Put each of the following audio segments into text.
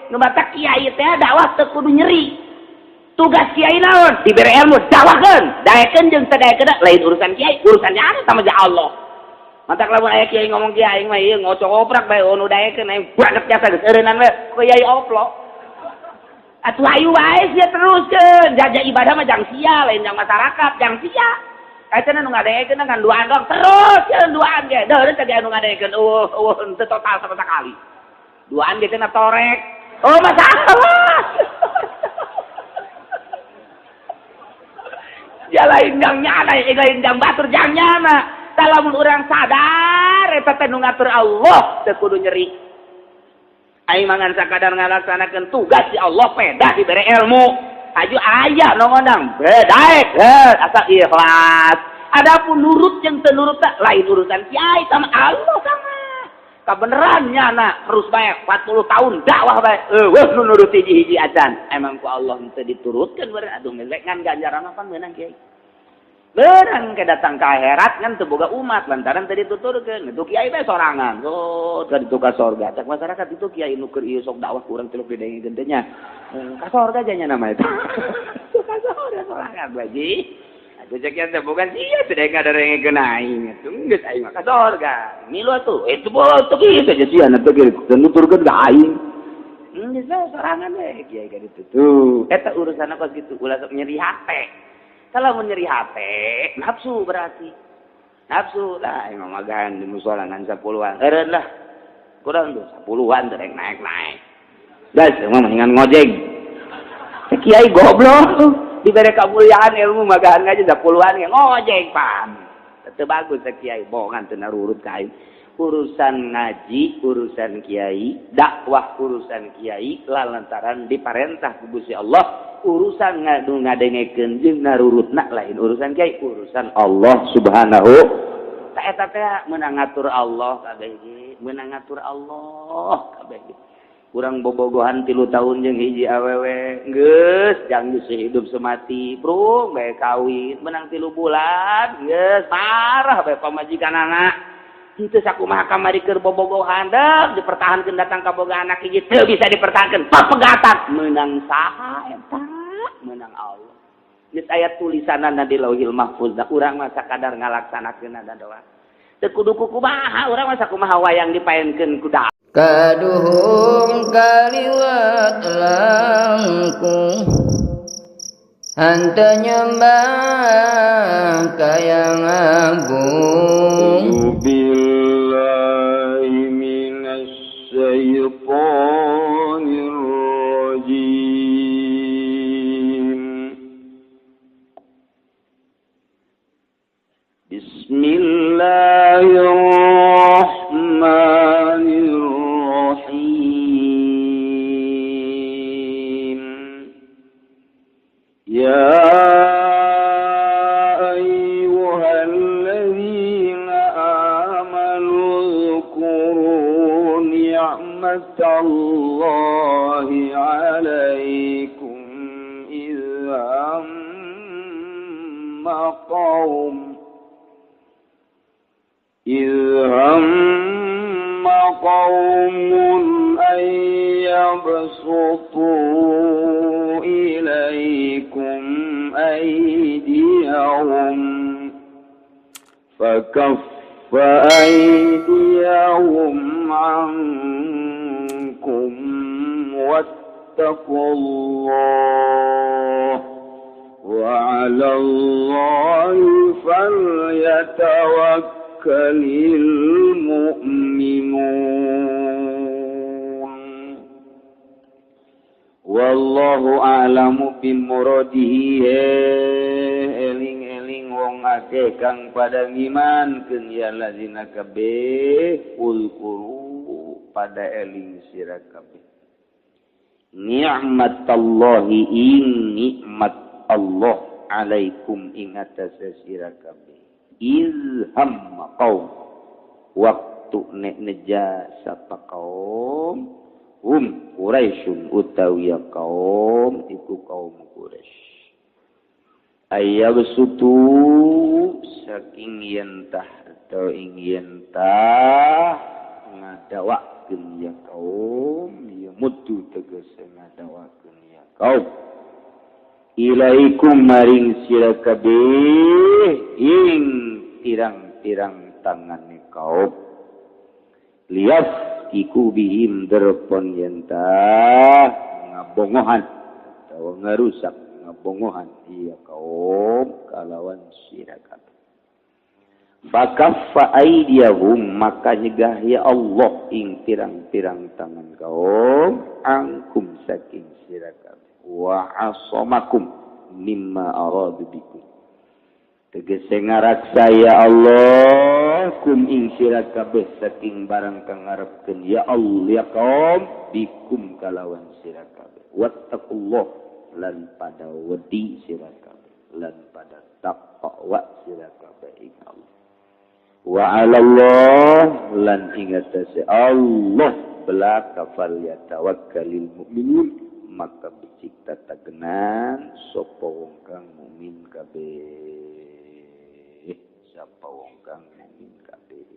Nu matak kiai teh dakwah teu kudu nyeri. Tugas kiai naon? Dibere ilmu dakwahkeun. Daekeun jeung teu daekeun lain urusan kiai, urusannya ada sama jeung Allah. Matak lamun aya kiai ngomong kiai aing mah ieu ngocok-oprak bae nu daekeun aing banget jasa geus eureunnan we kiai oplo. Atuh ayu wae sia teruskeun. Jajah ibadah mah jang sia lain jang masyarakat, jang sia. Kaitana nu ngadeekeun kan duaan doang terus ya duaan ge. Deuh teh anu ngadeekeun eueuh eueuh henteu total sama sekali. Duaan ge cenah torek. Oh masalah. Ya lain jang nyana, lain jang batur jang nyana. Lamun urang sadar eta teh nu ngatur Allah teu kudu nyeri. Aing mangan sakadar ngalaksanakeun tugas di Allah pedah dibere ilmu. Aju aya nu ngondang bedaek asal ikhlas. Adapun nurut jeung teu nurut lain urusan kiai sama Allah sama. Kabeneran nyana terus bae 40 tahun dakwah bae. Eueuh nu nurut hiji-hiji acan. Emang ku Allah teu diturutkeun beureun aduh ngelek ngan ganjaran apa meunang kiai. Beurang ke datang ke akhirat ngan teu boga umat lantaran teu dituturkeun. Itu kiai bae sorangan. Oh, teu ditu ka sorga. Cak masyarakat itu kiai nu keur ieu sok dakwah kurang teluk didengekeun teh nya. Ka sorga nya nama itu. Ka sorga sorangan bae. Atuh cek kiai teh bukan sia teu ngadengekeun aing. Atuh geus aing mah ka sorga. Milu atuh. Itu teu kieu aja sia na teu kieu nuturkeun ka aing. Geus sorangan we kiai ka ditu. Tuh, eta urusanna kos kitu ulah sok nyeri hate. Kalau mau nyeri hati, nafsu berarti. Nafsu lah, emang magan di musola ngan 10-an. Eureun lah. Kurang tuh 10-an derek naik-naik. Guys, emang mendingan ngojek. Kiai goblok tuh. Diberi kemuliaan ilmu magahan aja 10-an ge ngojek pan. Teu bagus kiai bohongan teu narurut ka aing. Urusan ngaji, urusan kiai, dakwah urusan kiai lantaran diparentah ku Gusti Allah. Urusan ngadu ngadengekeun jeung narurutna lain urusan kiai, urusan Allah Subhanahu ta eta teh meunang ngatur Allah kabeh ge, meunang ngatur Allah kabeh ge. Urang bobogohan 3 tahun jeung hiji awewe, geus jang geus hidup semati, bro, bae kawin, menang 3 bulan, geus marah bae pamajikanana. Henteu sakumaha kamari keur bobogohan deuk dipertahankeun datang ka boga anak hiji teu bisa dipertahankeun, papegatan meunang saha eta? Meunang Allah. Geus aya tulisanana di Lauhil Mahfuz, da urang mah sakadar ngalaksanakeun doa. Teu kudu kumaha, urang mah sakumaha wayang dipaenkeun ku da. Kaduhung kaliwat langkung henteu nyembah ka yang agung. Billahi minasy syaithanir rajim. Bismillahirrahmanirrahim. Ya ayyuhalladzina amanu dzkuru ni'matallahi 'alaikum idh hamma qaumun an yabsutu ilaikum aydiyahum fakaffa aydiyahum ankum wattaqullah wa 'alallahi falyatawakkalil mu'minun. Wallahu a'lamu bimuradihi. Eling-eling wong akeh kang pada ngimankeun ya lazina kabeh ulkuru pada eling sira kabeh ni'matallahi ing nikmat Allah alaikum ing atase sira kabeh iz hamma qaum waktu nek neja sapa kaum hum Quraisyun utawi kaum iku kaum Quraisy ayyabsutu saking yentah atau ing yentah ngadawakeun ya kaum ya Yamuddu tegese ngadawakeun ya kaum ilaikum maring sira kabeh ing pirang-pirang tangane kaum lias iku bihim derpon yenta ngabongohan atawa ngarusak ngabongohan iya kaum kalawan sira kabeh. Fakaffa aydiyahum maka nyegah ya Allah ing pirang-pirang tangan kaum angkum saking sira kabeh wa asamakum mimma aradu bikum tegese ngaraksa ya Allah kum ing sira kabeh saking barang kang ngarepkeun ya Allah ya kaum bikum kalawan sira kabeh wattaqullah lan pada wedi sira kabeh lan pada taqwa sira kabeh ing Allah wa 'ala Allah lan ingat si Allah belaka fal yatawakkalul mu'minun maka becik tatagenan sapa wong kang mukmin kabeh sapa wong kang mukmin kabeh.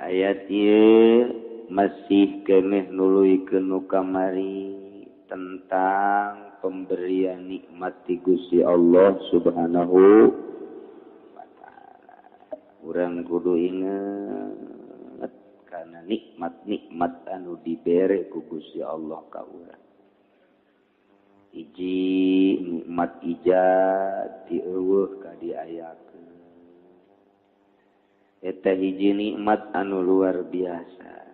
Ayat ieu masih keneh nuluykeun nu kamari tentang pemberian nikmat ti Gusti Allah Subhanahu wa ta'ala. Urang kudu inget kana nikmat-nikmat anu dibere ku Gusti Allah ka urang. Hiji nikmat ijad dieuweuh ka diayakeun. Eta hiji nikmat anu luar biasa.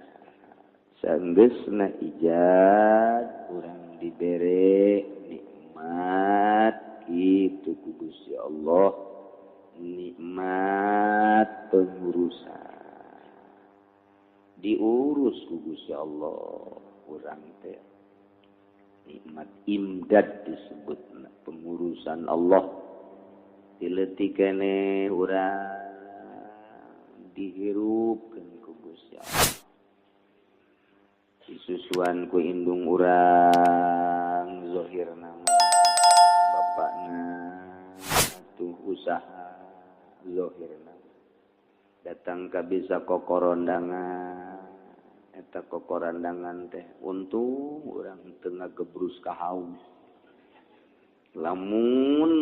Sanggeusna ijad urang dibere nikmat itu ku Gusti Allah, nikmat pengurusan diurus ku Gusti Allah urang teh. Nikmat imdad disebut pengurusan Allah. Dileutik keneh urang dihirupkeun ku Gusti Allah. Disusuan ku indung urang zohir nama bapakna tuh usaha zohir nama datang ka bisa kokorondangan eta kokorandangan teh untung urang teu ngagebrus ka haus lamun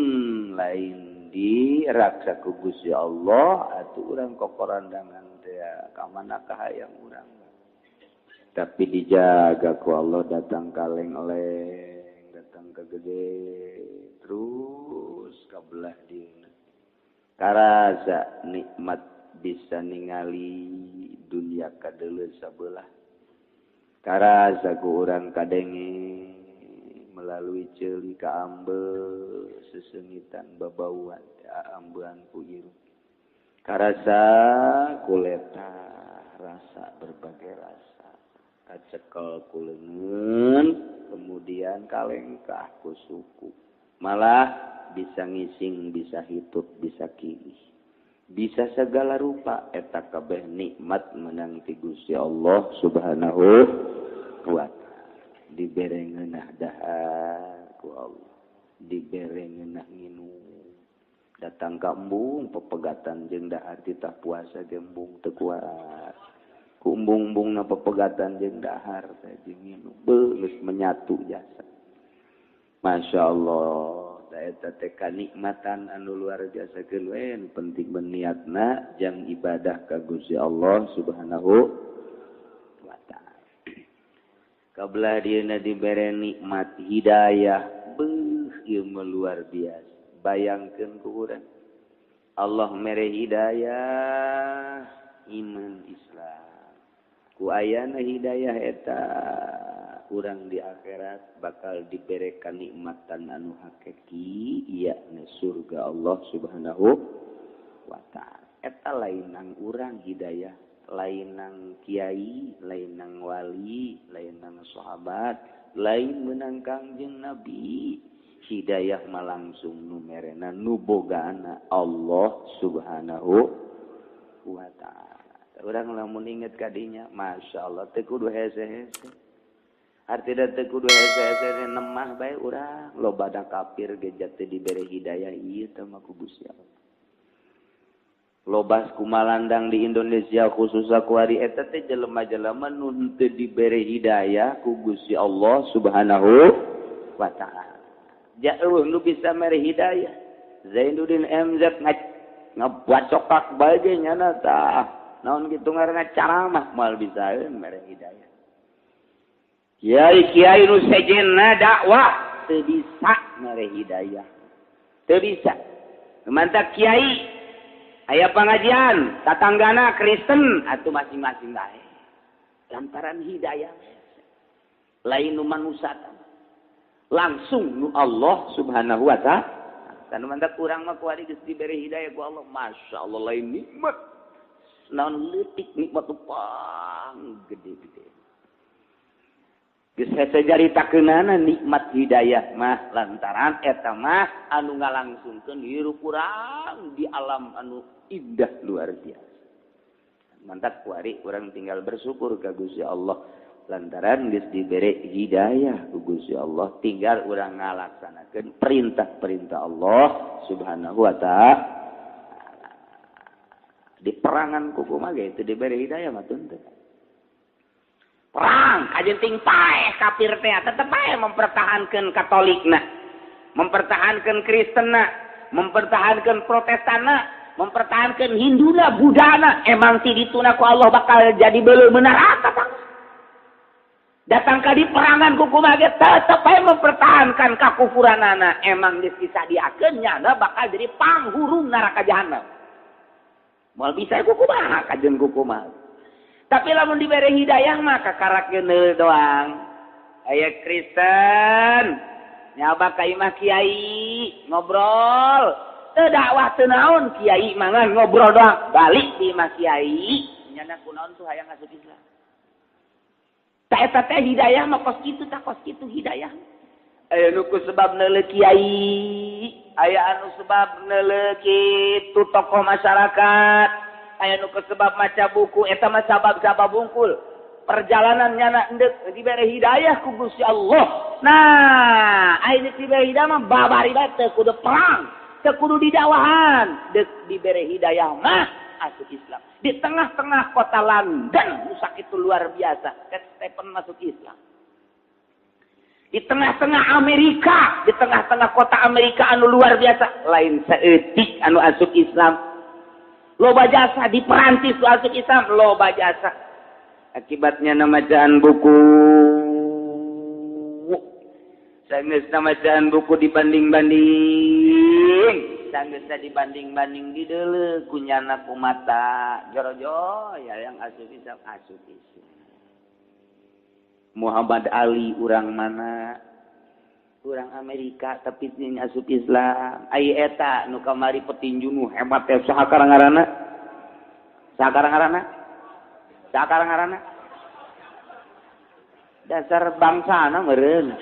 lain diraksa ku Gusti Allah atuh urang kokorandangan teh ka mana kahayang urang. Tapi dijaga ku Allah datang kaleng-leng, datang ke gede, terus kabelah dieuna. Karasa nikmat bisa ningali dunia kadeuleu sabelah. Karasa ku urang kadenge melalui ceuli ka ambe sesengitan babauan ambean ku irung. Karasa ku letah rasa berbagai rasa. Kacekel ku leungeun, kemudian kalengkah ku suku. Malah bisa ngising, bisa hitut, bisa kiih. Bisa segala rupa eta kabeh nikmat menang ti Gusti Allah Subhanahu wa ta'ala. Dibere ngeunah dahar ku Allah, dibere ngeunah nginum. Datang ka embung pepegatan jeung dahar titah puasa ge embung teu kuat. Kumbung-bumbung na pepegatan jeung dahar teh jeung nginum geus menyatu jasa. Masya Allah, eta teh kanikmatan anu luar biasa keun penting beniatna jang ibadah ka Gusti Allah Subhanahu wa ta'ala. Kabelah dieuna dibere nikmat hidayah, beuh ieu mah luar biasa. Bayangkeun ku urang Allah mere hidayah iman Islam. Ku ayana hidayah eta urang di akhirat bakal dibere kanikmatan anu hakiki yakni surga Allah Subhanahu wa ta'ala. Eta lain nang urang hidayah, lain nang kiai, lain nang wali, lain nang sahabat, lain menang Kangjeng Nabi. Hidayah mah langsung nu merena nu bogana Allah Subhanahu wa ta'ala. Urang lamun inget kadinya, Masya Allah, teu kudu hese-hese. Artina teu kudu hese-hese nemah bae urang. Loba da kafir ge jate dibere hidayah ieu teh mah ku Gusti Allah. Lobas kumalandang di Indonesia khususnya kuari eta teh jelema-jelema nu henteu dibere hidayah ku Gusti Allah Subhanahu wa taala. Jauh nu bisa mere hidayah. Zainuddin MZ ngebacokak bae ge nyana tah. Naon kitu ngaranna caramah moal bisaeun mere hidayah. Kiai-kiai nu sejenna dakwah teu bisa mere hidayah. Teu bisa. Mantap kiai aya pengajian, tatanggana Kristen atau masing-masing bae. Lantaran hidayah lain nu manusia langsung nu Allah Subhanahu wa taala. Nu mantap urang mah kuari geus dibere hidayah ku Allah. Masya Allah lain nikmat. Naon leutik nikmat pang gede-gede. Geus hese caritakeunana nikmat hidayah mah lantaran eta mah anu ngalangsungkeun hirup urang di alam anu indah luar biasa. Mantap kuari urang tinggal bersyukur ka Gusti Allah lantaran geus dibere hidayah ku Gusti Allah, tinggal urang ngalaksanakeun perintah-perintah Allah Subhanahu wa taala. Di perangan kumaha ge teu dibere hidayah mah tuntut. Perang kajenting paeh kafir teh tetep bae mempertahankan Katolikna, mempertahankan Kristenna, mempertahankan Protestanna, mempertahankan Hinduna, Buddhana. Emang ti dituna ku Allah bakal jadi beuleuh neraka tang. Datang ka di perangan kumaha ge tetep bae mempertahankan kakufuranana. Emang geus disadiakeun nyana bakal jadi panghurung neraka jahanam. Moal bisa kumaha kajeun kumaha. Tapi lamun dibere hidayah mah kakarak geuneuh doang. Aya Kristen nyaba ka imah kiai ngobrol, teu dakwah teu naon kiai mangan ngobrol doang, balik di imah kiai nyana kunaon tuh hayang asup Islam. Ta eta teh hidayah mah kos kitu tah kos kitu hidayah. Aya nu ku sebab neuleuh kiai, aya anu sebab neuleuh kitu tokoh masyarakat, aya nu sebab maca buku, eta mah sabab-sabab bungkul. Perjalanan nyana endek dibere hidayah ku Gusti Allah. Nah, aya dibere hidayah mah babari bae teu kudu perang, teu kudu didakwahan, deuk dibere hidayah mah asup Islam. Di tengah-tengah kota London nu sakitu luar biasa, Ted Stephen masuk Islam. Di tengah-tengah Amerika, di tengah-tengah kota Amerika anu luar biasa, lain saeutik anu asup Islam. Loba jasa di Perancis nu asup Islam, loba jasa. Akibatnya namajaan buku. Sanggeus namajaan buku dibanding-banding. Sanggeus dibanding-banding dideuleu ku nyana ku mata. Jorojo ya yang asup Islam, asup Islam. Muhammad Ali urang mana? Urang Amerika tapi asup Islam. Ai eta nu kamari petinju nu hebat teh saha ngaranna? Saha ngaranna? Saha ngaranna? Dasar bangsana meureun.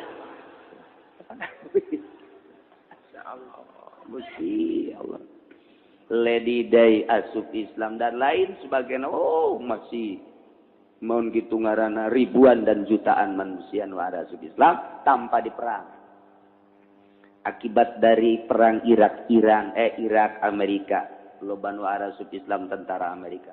Masyaallah, Gusti Allah. Lady Di asup Islam dan lain sebagainya. Oh, masih mun kitu ngaranna ribuan dan jutaan manusia nu asup Islam tanpa diperang. Akibat dari perang Irak Iran Irak Amerika, loba nu asup Islam tentara Amerika.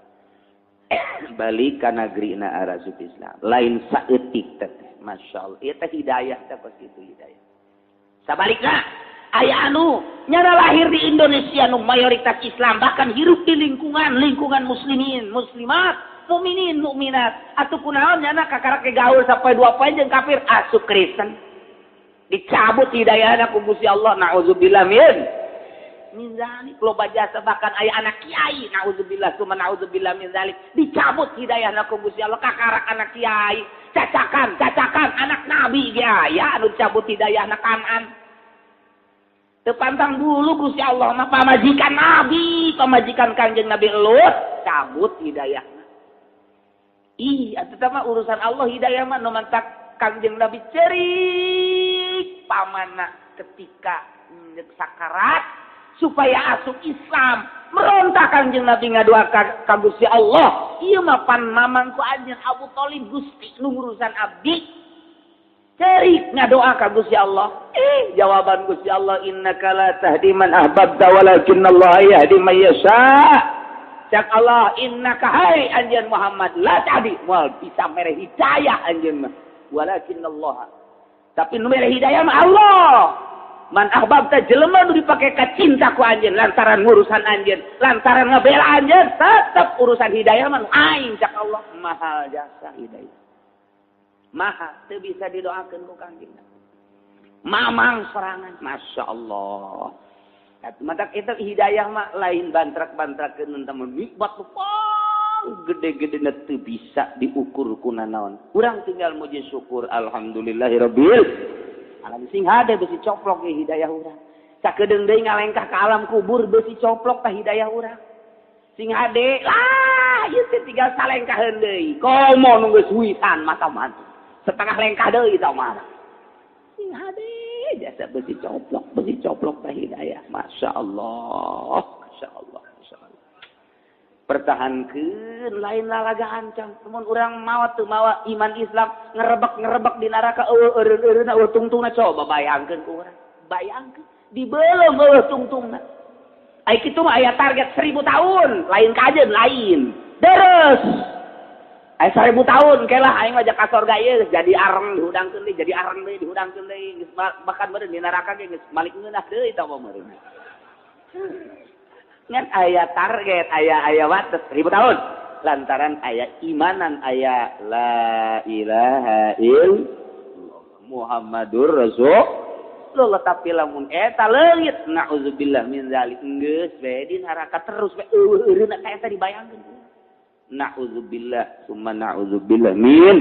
Balik ka nagrina asup Islam. Lain saeutik teh, masyaallah. Ieu teh hidayah teh kos kitu hidayah. Sabalikna aya anu nyana lahir di Indonesia nu mayoritas Islam, bahkan hirup di lingkungan lingkungan muslimin, muslimat, mukminin, mukminat, atuh kunaon nyana kakarak gaul sampai dua poe jeung kafir asup Kristen. Dicabut hidayahna ku Gusti Allah, naudzubillah min zalik. Loba jasa bahkan aya anak kiai, naudzubillah summa naudzubillah min zalik. Dicabut hidayahna ku Gusti Allah kakarak anak kiai, cacakan, cacakan anak nabi ge aya anu cabut hidayahna kanan. Teu pantang dulu Gusti Allah mah pamajikan nabi, pamajikan Kanjeng Nabi Lut cabut hidayahna. Ih, atuh mah urusan Allah hidayah mah nu mantak Kanjeng Nabi cerik pamana ketika sakarat supaya asup Islam, merontak Kanjeng Nabi ngadua ka Gusti Allah. Ieu mah pan mamang ku anjeun Abu Thalib Gusti nu ngurusan abdi. Cerik ngadoa ka Gusti Allah. Jawaban Gusti Allah, innaka la tahdi man ahbabta walakinnallaha yahdi man yasha. Cak Allah innaka hai anjeun Muhammad la tahdi moal bisa mere hidayah anjeun mah. Walakin Allah. Tapi nu mere hidayah mah Allah. Man ahbabta jelema nu dipake ka cinta ku anjeun lantaran ngurusan anjeun, lantaran ngabela anjeun, tetep urusan hidayah mah aing cak Allah mahal jasa hidayah. Mahal teu bisa didoakeun ku Kangjeng. Mamang sorangan, Masya Allah. Mata kita hidayah mah lain bantrak-bantrakeun temen nikmat gede-gede teu bisa diukur ku nanaon. Urang tinggal muji syukur alhamdulillahirabbil alamin. Sing hade besi coplok ge hidayah urang. Sakedeung deui ngalengkah ka alam kubur besi coplok tah hidayah urang. Sing hade lah ieu teh tinggal salengkaheun deui. Komo nu geus huisan mata mah. Setengah lengkah deui tah mah. Sing hade jasa besi coplok tah hidayah. Masya Allah, Masya Allah, Masya Allah. Pertahankeun lain lalagaan cang. Mun urang mawa teu mawa iman Islam ngerebek-ngerebek di neraka eueuh eureun-eureunna eueuh tungtungna coba bayangkeun ku urang. Bayangkeun dibeuleum eueuh tungtungna. Ai kitu mah aya target 1000 tahun, lain kajeun lain. Deres. Ai 1000 tahun kelah aing mah ka sorga ieu jadi areng dihudangkeun deui, jadi areng deui dihudangkeun deui, geus bahkan meureun di neraka ge geus malik ngeunah deui tah mah meureun. Ngan aya target, aya wates 1000 tahun. Lantaran aya imanan aya la ilaha illallah Muhammadur Rasulullah. Tapi lamun eta leungit naudzubillah min zalik geus we di neraka terus we eueuh eureunna ka eta dibayangkeun. Na'udzubillah summa na'udzubillah min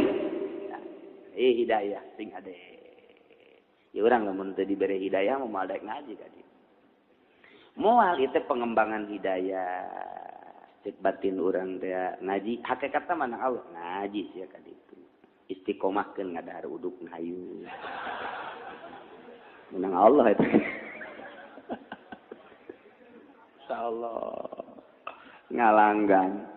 hidayah sing hade. Ya urang lamun teu dibere hidayah moal daek ngaji ka dieu. Moal ieu teh pengembangan hidayah. Cek batin urang teh ngaji hakikatna mana Allah ngaji sia ka ditu. Istiqomahkeun ngadahar uduk hayu. Menang Allah eta. Insyaallah ngalanggan.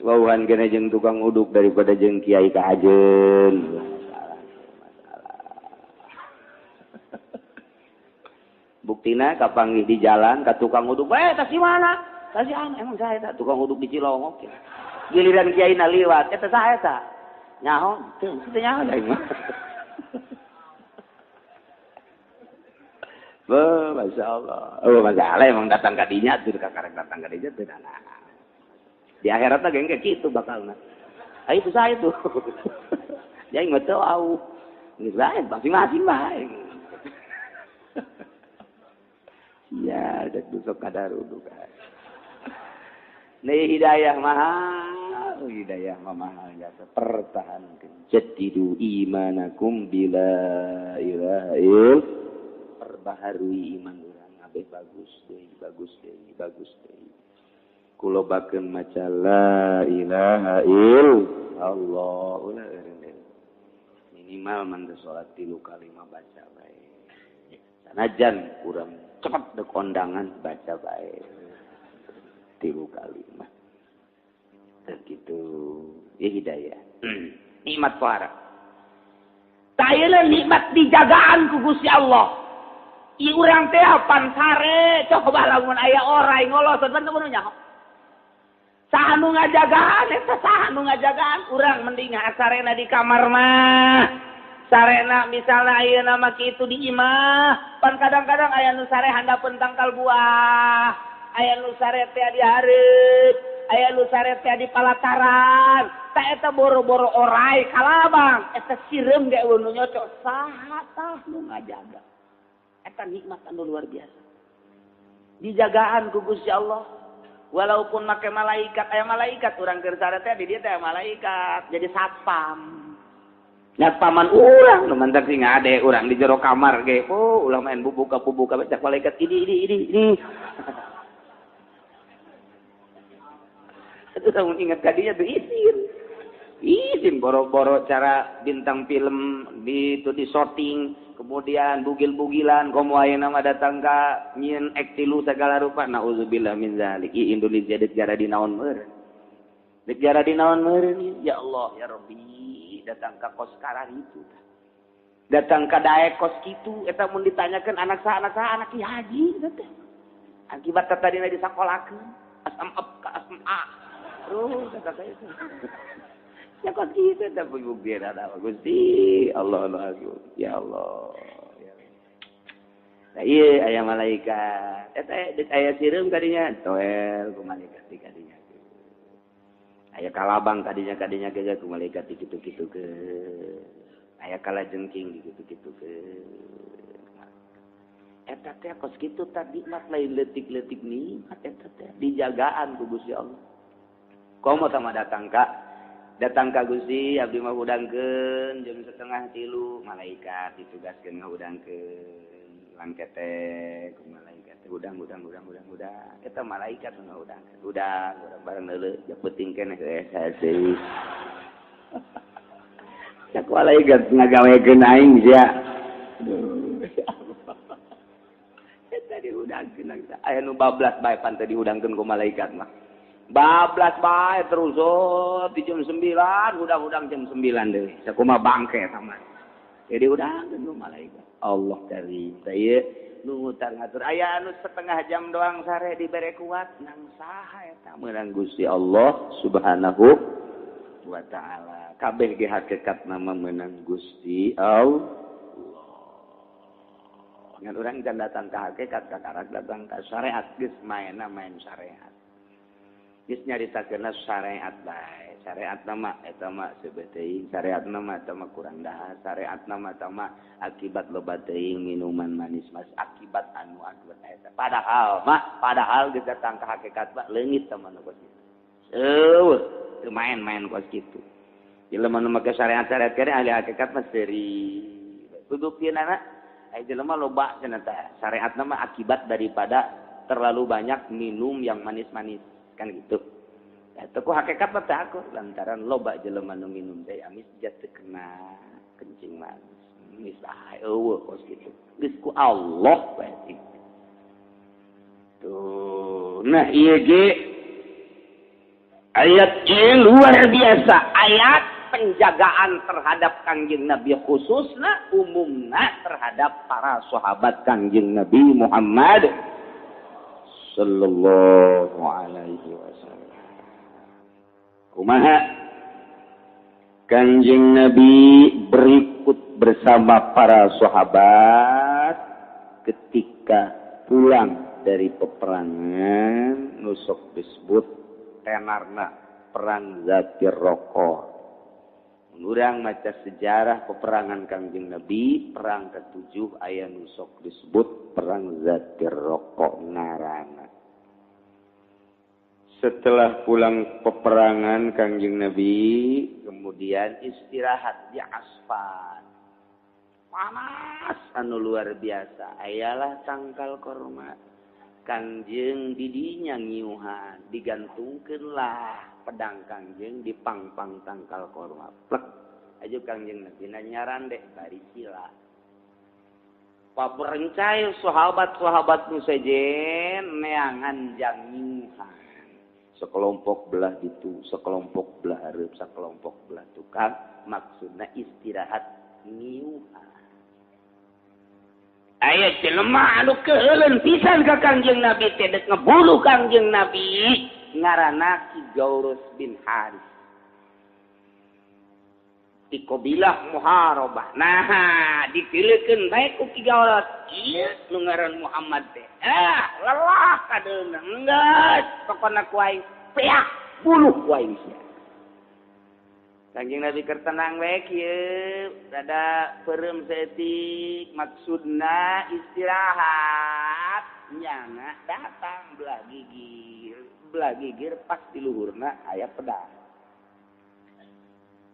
Wawuhan kena jeung tukang uduk daripada jeung kiai ka ajeun. Masalah, masalah. Buktina kapanggih di jalan ka tukang uduk, "Eh, tas si mana?" "Tas si anu, emang saya eta tukang uduk di Cilongok." Giliran kiai na liwat, eta saha eta? Nyaho, teu, teu nyaho da mah. Beuh, masyaallah. Oh, masalah emang datang ka dinya tuh ka karek datang ka dinya teu nana. Di akhiratnya geng kayak gitu bakalna. Ah itu saya tuh. Dia nggak tahu au. Geus bae masing-masing bae. Ya, dek besok kadaruduk. Nih hidayah mahal, hidayah mahal jasa pertahankan. Jaddidu imanakum bila ilaha ill. Perbaharui iman urang abeh bagus deui, bagus deui, bagus deui. Kulo bakeun maca la ilaha illallah ulah eureun minimal man salat 3 kali mah baca bae. Sanajan kurang cepet dek kondangan baca bae 3 kali mah. Begitu ya hidayah. Nikmat para. Tayeuna nikmat dijagaan ku Gusti Allah. Ieu urang teh pan sare coba lamun aya orai ngolosot pan kudu nyaho. Saha nu ngajagaan eta saha nu ngajagaan urang mending sarena di kamar mah. Sarena misalna ayeuna mah kitu di imah, pan kadang-kadang aya nu sare handapeun tangkal buah, aya nu sare teh di hareup, aya nu sare teh di palataran. Tah eta boro-boro orai kalabang, eta sireum ge eueuh nu nyocok saha tah nu ngajaga. Eta nikmat anu luar biasa. Dijagaan ku Gusti Allah. Walaupun make malaikat, aya malaikat urang keur sare teh di dieu teh malaikat, jadi satpam. Satpaman urang nu mantak sing ade urang di jero kamar ge. Oh, ulah main bubuka-bubuka cak malaikat ini. Atuh lamun ingat ka dinya tuh izin. Izin boro-boro cara bintang film di itu di shooting, kemudian bugil-bugilan komo ayeuna mah datang ka nyieun ek tilu segala rupa naudzubillah min zalik. I Indonesia deuk jara di naon meureun. Deuk jara di naon meureun ya Allah ya Rabbi datang ka kos karar itu. Datang ka daek kos kitu eta mun ditanyakeun anak saha anak ki haji eta teh. Akibat tadina disakolakeun asam ka sifat A. Terus kata itu. Ya kok gitu tapi bukti ada Gusti Allah Allah ya Allah. Nah, iya aya malaikat. Eta deuk aya sireum kadinya toel ku malaikat di kadinya. Aya kalabang kadinya kadinya ge ku malaikat di kitu-kitu ke. Aya kalajengking di kitu-kitu ke. Eta teh kos kitu tadi mah lain leutik-leutik nikmat eta teh dijagaan ku Gusti Allah. Komo sama datang ka datang ka Gusti abdi mah hudangkeun jam 2:30 malaikat ditugaskeun ngahudangkeun langkete ku malaikat hudang hudang hudang hudang hudang eta malaikat nu ngahudangkeun hudang urang bareng leuleuh ja peuting keneh hese cak malaikat ngagawekeun aing sia aduh eta dihudangkeun aya nu bablas bae pan teh dihudangkeun ku malaikat mah bablas bae terus oh, di jam 9 hudang-hudang jam 9 deui sakumaha bangke sama jadi hudangkeun ku malaikat Allah karim teh nu ngutang ngatur aya anu setengah jam doang sare dibere kuat nang saha eta meunang Gusti Allah Subhanahu wa taala kabeh ge hakikat nama meunang Gusti Allah ngan urang can datang ka hakikat kakarak datang ka syariat geus maenna main syariat geus nyaritakeunna syariat bae syariat nama eta mah seubeuh teuing syariat nama eta mah kurang dahar syariat nama eta mah akibat loba teuing minuman manis mas akibat anu akibat eta padahal mah padahal geus datang ka hakikat mah leungit teh mah nu kos kitu eueuh teu main-main kos kitu jelema nu make syariat-syariat kene ahli hakikat mah seuri buktina aya jelema loba cenah teh syariat nama akibat daripada terlalu banyak minum yang manis-manis kan gitu. Ya ku hakikat mah teh aku lantaran loba jelema nu minum teh amis jatuh kena kencing manis. Geus ah eueuh kos kitu. Geus ku Allah bae. Tuh. Nah ieu ge ayat ieu luar biasa, ayat penjagaan terhadap Kangjeng Nabi khususna umumna terhadap para sahabat Kangjeng Nabi Muhammad sallallahu alaihi wasallam. Kumaha Kanjeng Nabi berikut bersama para sahabat ketika pulang dari peperangan nusok disebut tenarna perang Zatir Roko. Urang maca sejarah peperangan Kangjeng Nabi perang ke-7 aya nusok disebut perang Zatir Roko ngaranna. Setelah pulang peperangan Kangjeng Nabi kemudian istirahat di Asfan. Panas anu luar biasa. Ayalah tangkal korma. Kangjeng didinya ngiuhan, digantungkeunlah pedang Kangjeng di pangpang tangkal korma. Plek. Aju Kangjeng Nabi nyarande bari sila. Paberencai sahabat-sahabat nu sejen neangan jang ngiuhan. Sekelompok belah ditu, sekelompok belah hareup, sekelompok belah tukang, maksudna istirahat ngiuhan. Aya jelema anu keuheuleun pisan ka Kangjeng Nabi teh deuk ngebuluh Kangjeng Nabi ngaranna Ki Gaurus bin Haris. Di qabilah Muharabah. Nah, ditilekeun bae ku Ki Gaurus. Ieu nu ngaran Muhammad teh. Ah, lelah kadeuna. Enggeus, pokona ku aing peak buluh ku aing sia. Kangjeng Nabi keur tenang we kieu, rada peureum saeutik, maksudna istirahat. Nyana datang belah gigir pas di luhurna aya pedang.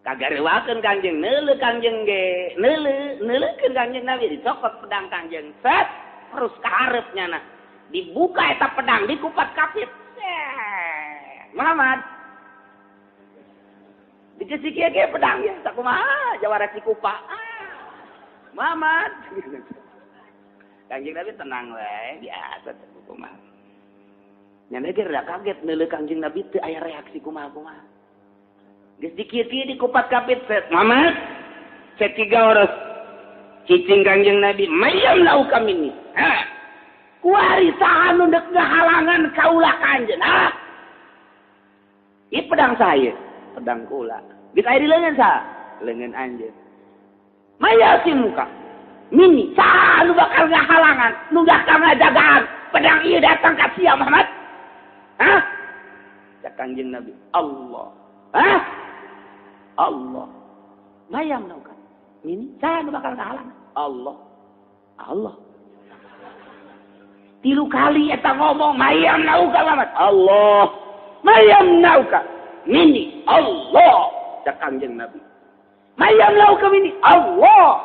Kagarewakeun Kangjeng, neuleuh Kangjeng ge, neuleuh, neuleukeun Kangjeng Nabi dicokot pedang Kangjeng, set terus ka hareup nyana. Dibuka eta pedang dikupat kapit. Muhammad dikasih kieu pedang ya sakumaha jawara cikupa. Muhammad. Kangjeng Nabi tenang we, biasa teh kumaha. Nyana ge rada kaget neuleuh Kangjeng Nabi teu aya reaksi kumaha-kumaha. Geus dikieu-kieu dikupat kapit set. Muhammad set tiga orang cicing Kangjeng Nabi mayam lau kami ini. Ha. Kuari saha nu deuk ngahalangan kaula ka anjeun. Ha. Ieu pedang saya, pedang kula. Geus aya di leungeun saha? Leungeun anjeun. Mayasimuka mini saha nu bakal ngahalangan, nu bakal ngajagaan pedang ieu datang ka sia Muhammad? Hah? Cak Kangjeng Nabi, Allah. Hah? Allah. Mayam nauka. Mini saha nu bakal ngahalangan? Allah. Allah. Tilu kali eta ngomong mayam nauka Muhammad. Allah. Mayam nauka mini Allah. Cak Kangjeng Nabi. Mayam lauka mini Allah.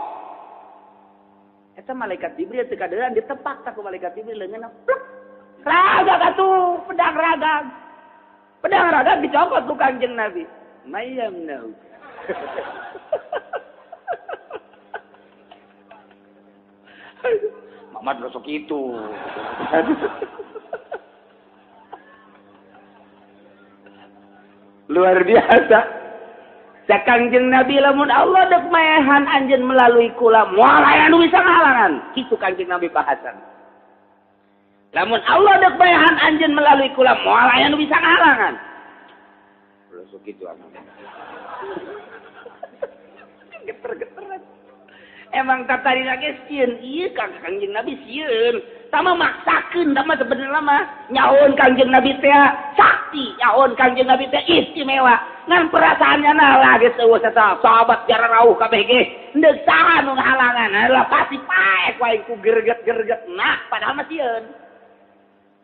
Eta malaikat Jibril teu kaderan ditepak tak ku malaikat Jibril leungeunna plek. Ragag atuh pedang ragag. Pedang ragag dicokot ku Kangjeng Nabi. Mayam nauka. Muhammad rosok itu. Luar biasa. Cak Kangjeng Nabi lamun Allah dek maehan anjeun melalui kula moal aya nu bisa ngahalangan. Kitu Kangjeng Nabi bahasan. Lamun Allah dek maehan anjeun melalui kula moal aya nu bisa ngahalangan. Rosok kitu anu. Geter-geteran. Emang tadi lagi sieun ieu Kang Kangjeng Nabi sieun. Tama maksakeun tama sebenarnya mah nyaon Kangjeng Nabi teh sakti, nyaon Kangjeng Nabi teh istimewa. Ngan perasaannya nah lah geus eueuh sahabat jara rauh kabeh ge. Endek saha nu ngahalangan? Lah pasti paek wae ku gerget-gerget nah padahal mah sieun.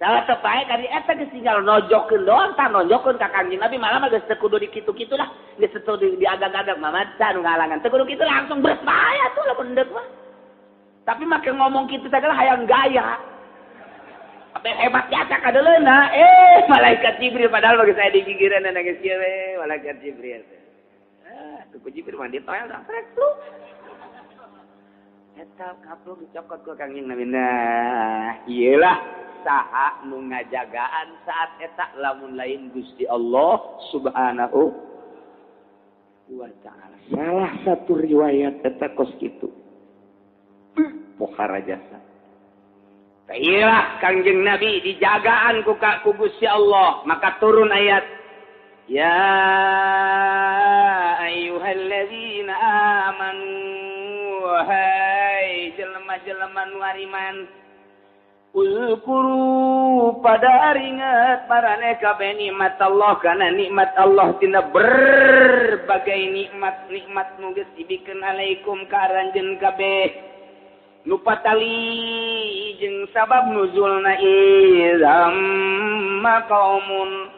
Salah teu paek kadi eta geus tinggal nojokeun doang tah nonjokeun ka Kangjeng Nabi malah mah geus teu kudu dikitu-kitu lah. Geus teu diagag-agag mamad saha nu ngahalangan. Teu kudu kitu langsung beres bae atuh lamun endek mah. Tapi make ngomong kitu sagala hayang gaya. Apa hebat jasa kadeleuna malaikat Jibril padahal bagi saya digigireun geus kieu we malaikat Jibril. Ah, ku Jibril mah ditoel dah trek lu. Eta kaplok dicokot ku Kangjeng Nabi. Nah, ieulah saha nu ngajagaan saat eta lamun lain Gusti Allah Subhanahu wa ta'ala. Salah satu riwayat eta kos kitu. Pohara jasa. Iyalah Kangjeng Nabi dijagaan ku Gusti Allah, maka turun ayat ya ayyuhalladzina amanu wahai jelema-jelema nu ariman uzkuru pada ingat maraneh kabeh nikmat Allah kana nikmat Allah tina berbagai nikmat-nikmat nu geus dibikeun alaikum ka aranjeun kabeh nu patali jeung sabab nuzulna izamma qaumun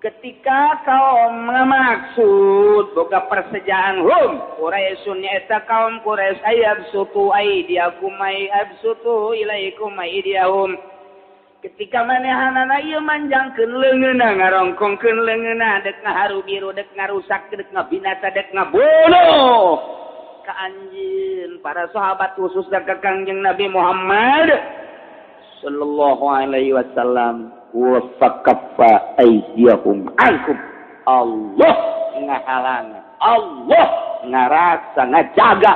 ketika kaum ngamaksud boga persejaan hum Quraisyun nyaeta kaum Quraisy ayabsutu aidiakum ayabsutu ilaikum aidiahum ketika manehanana ieu manjangkeun leungeunna ngarongkongkeun leungeunna dek ngaharu biru dek ngarusak dek ngabinasa dek ngabunuh ka anjeun para sahabat khususna ka Kangjeng Nabi Muhammad sallallahu alaihi wasallam wa fakaffa aydiyahum ankum. Allah ngahalangan, Allah ngarasa ngajaga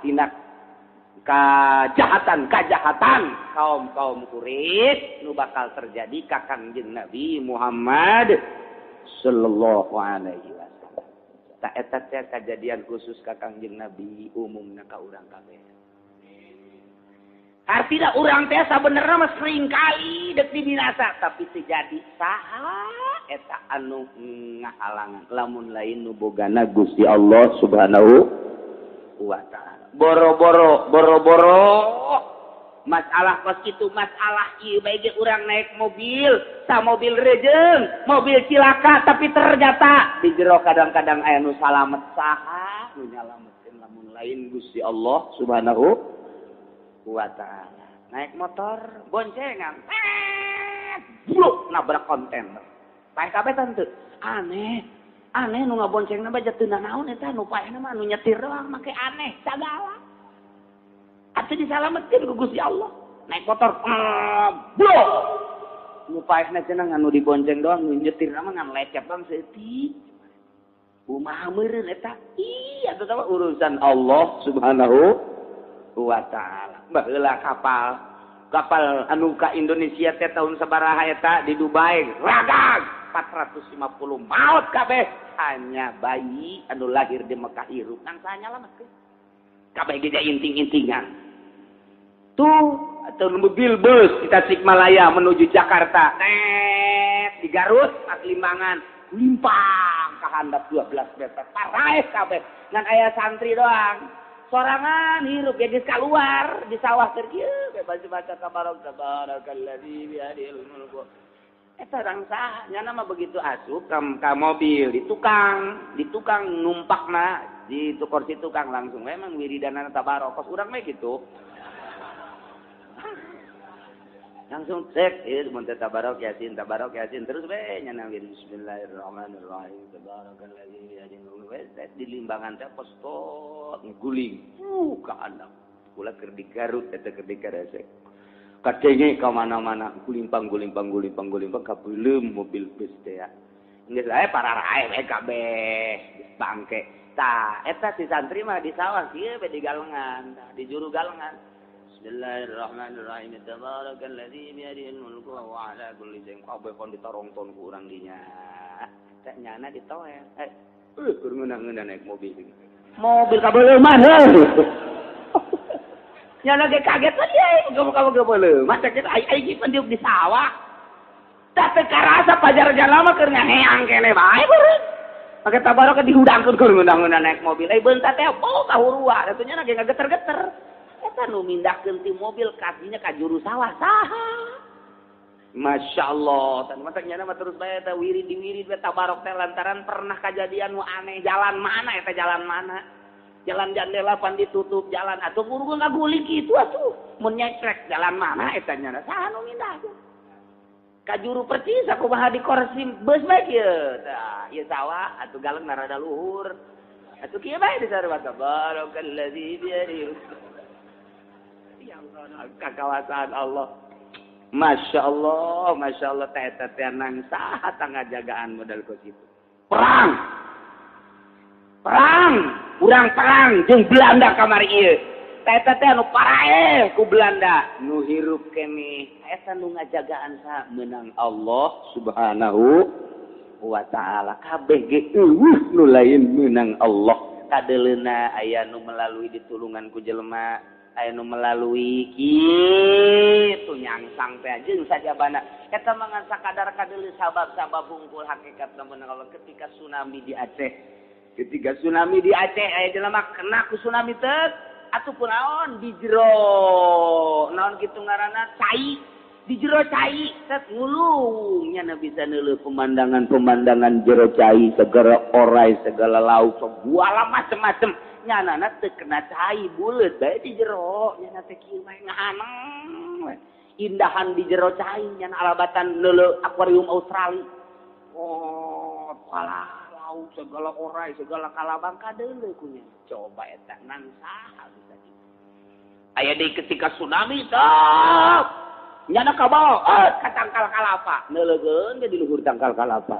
tina kajahatan-kajahatan kaum-kaum Quraisy nu bakal terjadi ka Kangjeng Nabi Muhammad sallallahu alaihi wasallam. Tak eta teh kajadian khusus ka Kangjeng Nabi umumna ka urang kabeh. Artina urang teh sabenerna mah sering kali dek dibinasa tapi teu jadi saha eta anu ngahalangan lamun lain nu bogana Gusti Allah Subhanahu wa ta'ala. Boro-boro boro-boro masalah kos kitu masalah ieu bae ge urang naik mobil, sa mobil rejeng, mobil cilaka tapi ternyata di jero kadang-kadang aya nu salamet saha nu nyalametkeun lamun lain Gusti Allah Subhanahu wa ta'ala. Naik motor boncengan, bluk nabrak kontainer. Paeh kabeh teu? Aneh. Aneh nu ngaboncengna bae teu nanaon eta nu paehna mah nu nyetir doang make aneh sagala. Atuh disalametkeun ku Gusti Allah. Naik motor, blok. Nu paehna cenah nu dibonceng doang, nu nyetirna mah ngan lecet doang saeutik. Kumaha meureun eta? Ih, atuh mah urusan Allah Subhanahu wa ta'ala. Baheula kapal anu ka Indonesia teh tahun sabaraha eta di Dubai, ragag. 450 maut kabeh hanya bayi anu lahir di Mekah hirup nang saha nyalametkeun kabeh ge inting-intingan tuh atau mobil bus di Tasikmalaya menuju Jakarta tet di Garut pas limbangan limpang ka handap 12 meter paraeh kabeh ngan aya santri doang sorangan hirup ya geus kaluar di sawah keur kieu bebas baca tabarok tabarakalladzi biyadihil mulku eta rang saha nyana mah begitu asup ka mobil di tukang numpakna di kursi tukang langsung memang wiridanana tabarok kos urang mah kitu langsung cek ieu mun teh tabarok yasin terus we nyana wirid bismillahirrahmanirrahim tabarakalladzi biyadihil mulku di limbangan teh postot guling ka handap kula keur di Garut eta keur di Karesek kadenge ka mana-mana gulimpang kabeuleum mobil bus teh ya geus aya pararae we kabeh bangke tah eta si santri mah di sawah kieu we di galengan tah di juru galengan bismillahirrahmanirrahim tabarakalladzi biyadihil mulku wa huwa ala kulli syai'in kabeh kon ditarongton ku urang dinya teh nyana ditoel keur ngeunah-ngeunah naik mobil mobil kabeuleum heuh nyana ge kaget tadi kamu kabeuleum cek ai ai pan diuk di sawah tah teu karasa pajar jalma keur ngaheang keneh bae beureun make tabarok dihudangkeun keur ngeunah-ngeunah naik mobil ai beunta teh oh kahurua atuh nyana ge ngageter-geter eta nu mindahkeun ti mobil kakinya ka juru sawah saha Masya Allah tan matak nyana mah terus bae eta wirid diwirid we tabarok teh lantaran pernah kajadian nu aneh jalan mana eta jalan mana jalan jandela pan ditutup jalan atuh buru ngaguling kitu atuh mun nyekrek jalan mana eta nyana saha nu mindahkeun ka juru percis kumaha di kursi beus bae kieu tah ieu sawah atuh galeng rada luhur atuh kieu bae disarua tabarakalladzi biyadihi ya Allah kakawasan Allah Masya Allah teh teh nang saha tangajagaan modal kos itu perang urang perang jeung Belanda kamari ieu teh teh anu paraeh ku Belanda nu hirup keneh eta nu ngajagaan saha meunang Allah Subhanahu wa taala kabeh ge eueuh nu lain meunang Allah kadeleuna aya nu melalui ditulungan ku jelema aya nu melalui kitu nyangsang teh jeung sajabana eta mah ngan sakadar kadeuleu sabab-sabab hungkul hakikat lamun Allah ketika tsunami di Aceh aya jelema kena ku tsunami teh atuh kunaon di jero naon kitu ngaranna cai di jero cai set ngulung nya bisa neuleuh pemandangan-pemandangan jero cai segala orai segala lauk segala macem-macem nyanana teu kena cai buleut bae di jero nyana teh kieu bae ngahaneng we indahan di jero cai nyana alabatan neuleuh akuarium Australia oh kalah lauk segala orai segala kalabang kadeuleuh ku nya coba eta nang saha bisa kitu aya deui ketika tsunami tah nyana kabawa ka tangkal kalapa neuleukeun ge di luhur tangkal kalapa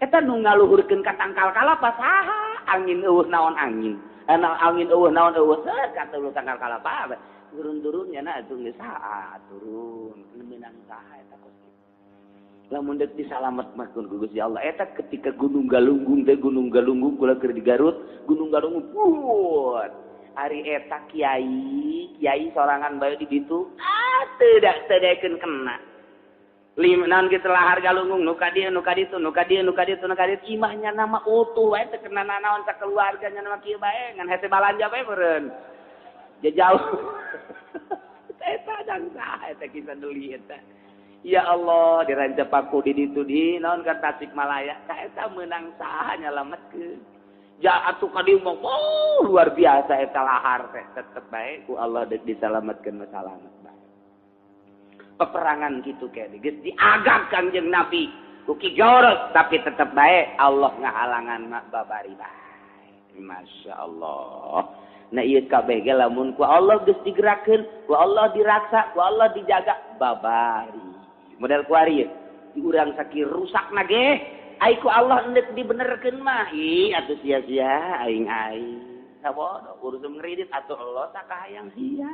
eta nu ngaluhurkeun ka tangkal kalapa saha angin eueuh naon angin ana angin eueuh naon eueuh seueur ka tuluh tangkal kalapa turun-turun nyana atuh geus saha turun meunang saha eta kos kitu lamun deuk disalamet mah ku Gusti Allah eta ketika Gunung Galunggung teh Gunung Galunggung kula keur di Garut Gunung Galunggung buat ari eta kiai sorangan bae di ditu ah teu daekeun kena lima naon kitu lahar Galunggung nu ka dieu nu ka ditu nu ka dieu nu ka ditu nu ka ditu imahnya nama utuh wae teu kena nanaon sakeluarga nya nama kieu bae ngan hese balanja bae meureun jauh eta dang saha eta kisah deuli eta ya Allah di Rancapaku di ditu di naon ka Tasikmalaya ka eta meunang saha nyalametkeun ja atuh ka dieu mah oh luar biasa eta lahar teh tetep bae ku Allah deuk disalametkeun mah salamet bae peperangan gitu kene geus diagak Kangjeng Nabi ku Ki Jorot tapi tetep bae Allah ngahalangan mah babari bae Masya Allah nah ieu kabeh ge lamun ku Allah geus digerakkeun ku Allah diraksa ku Allah dijaga babari model kuari ieu di urang sakieu rusakna ge ai ku Allah endek dibenerkeun mah ih atuh sia-sia aing aing sabodo urusan ngridit atuh Allah sakahayang sia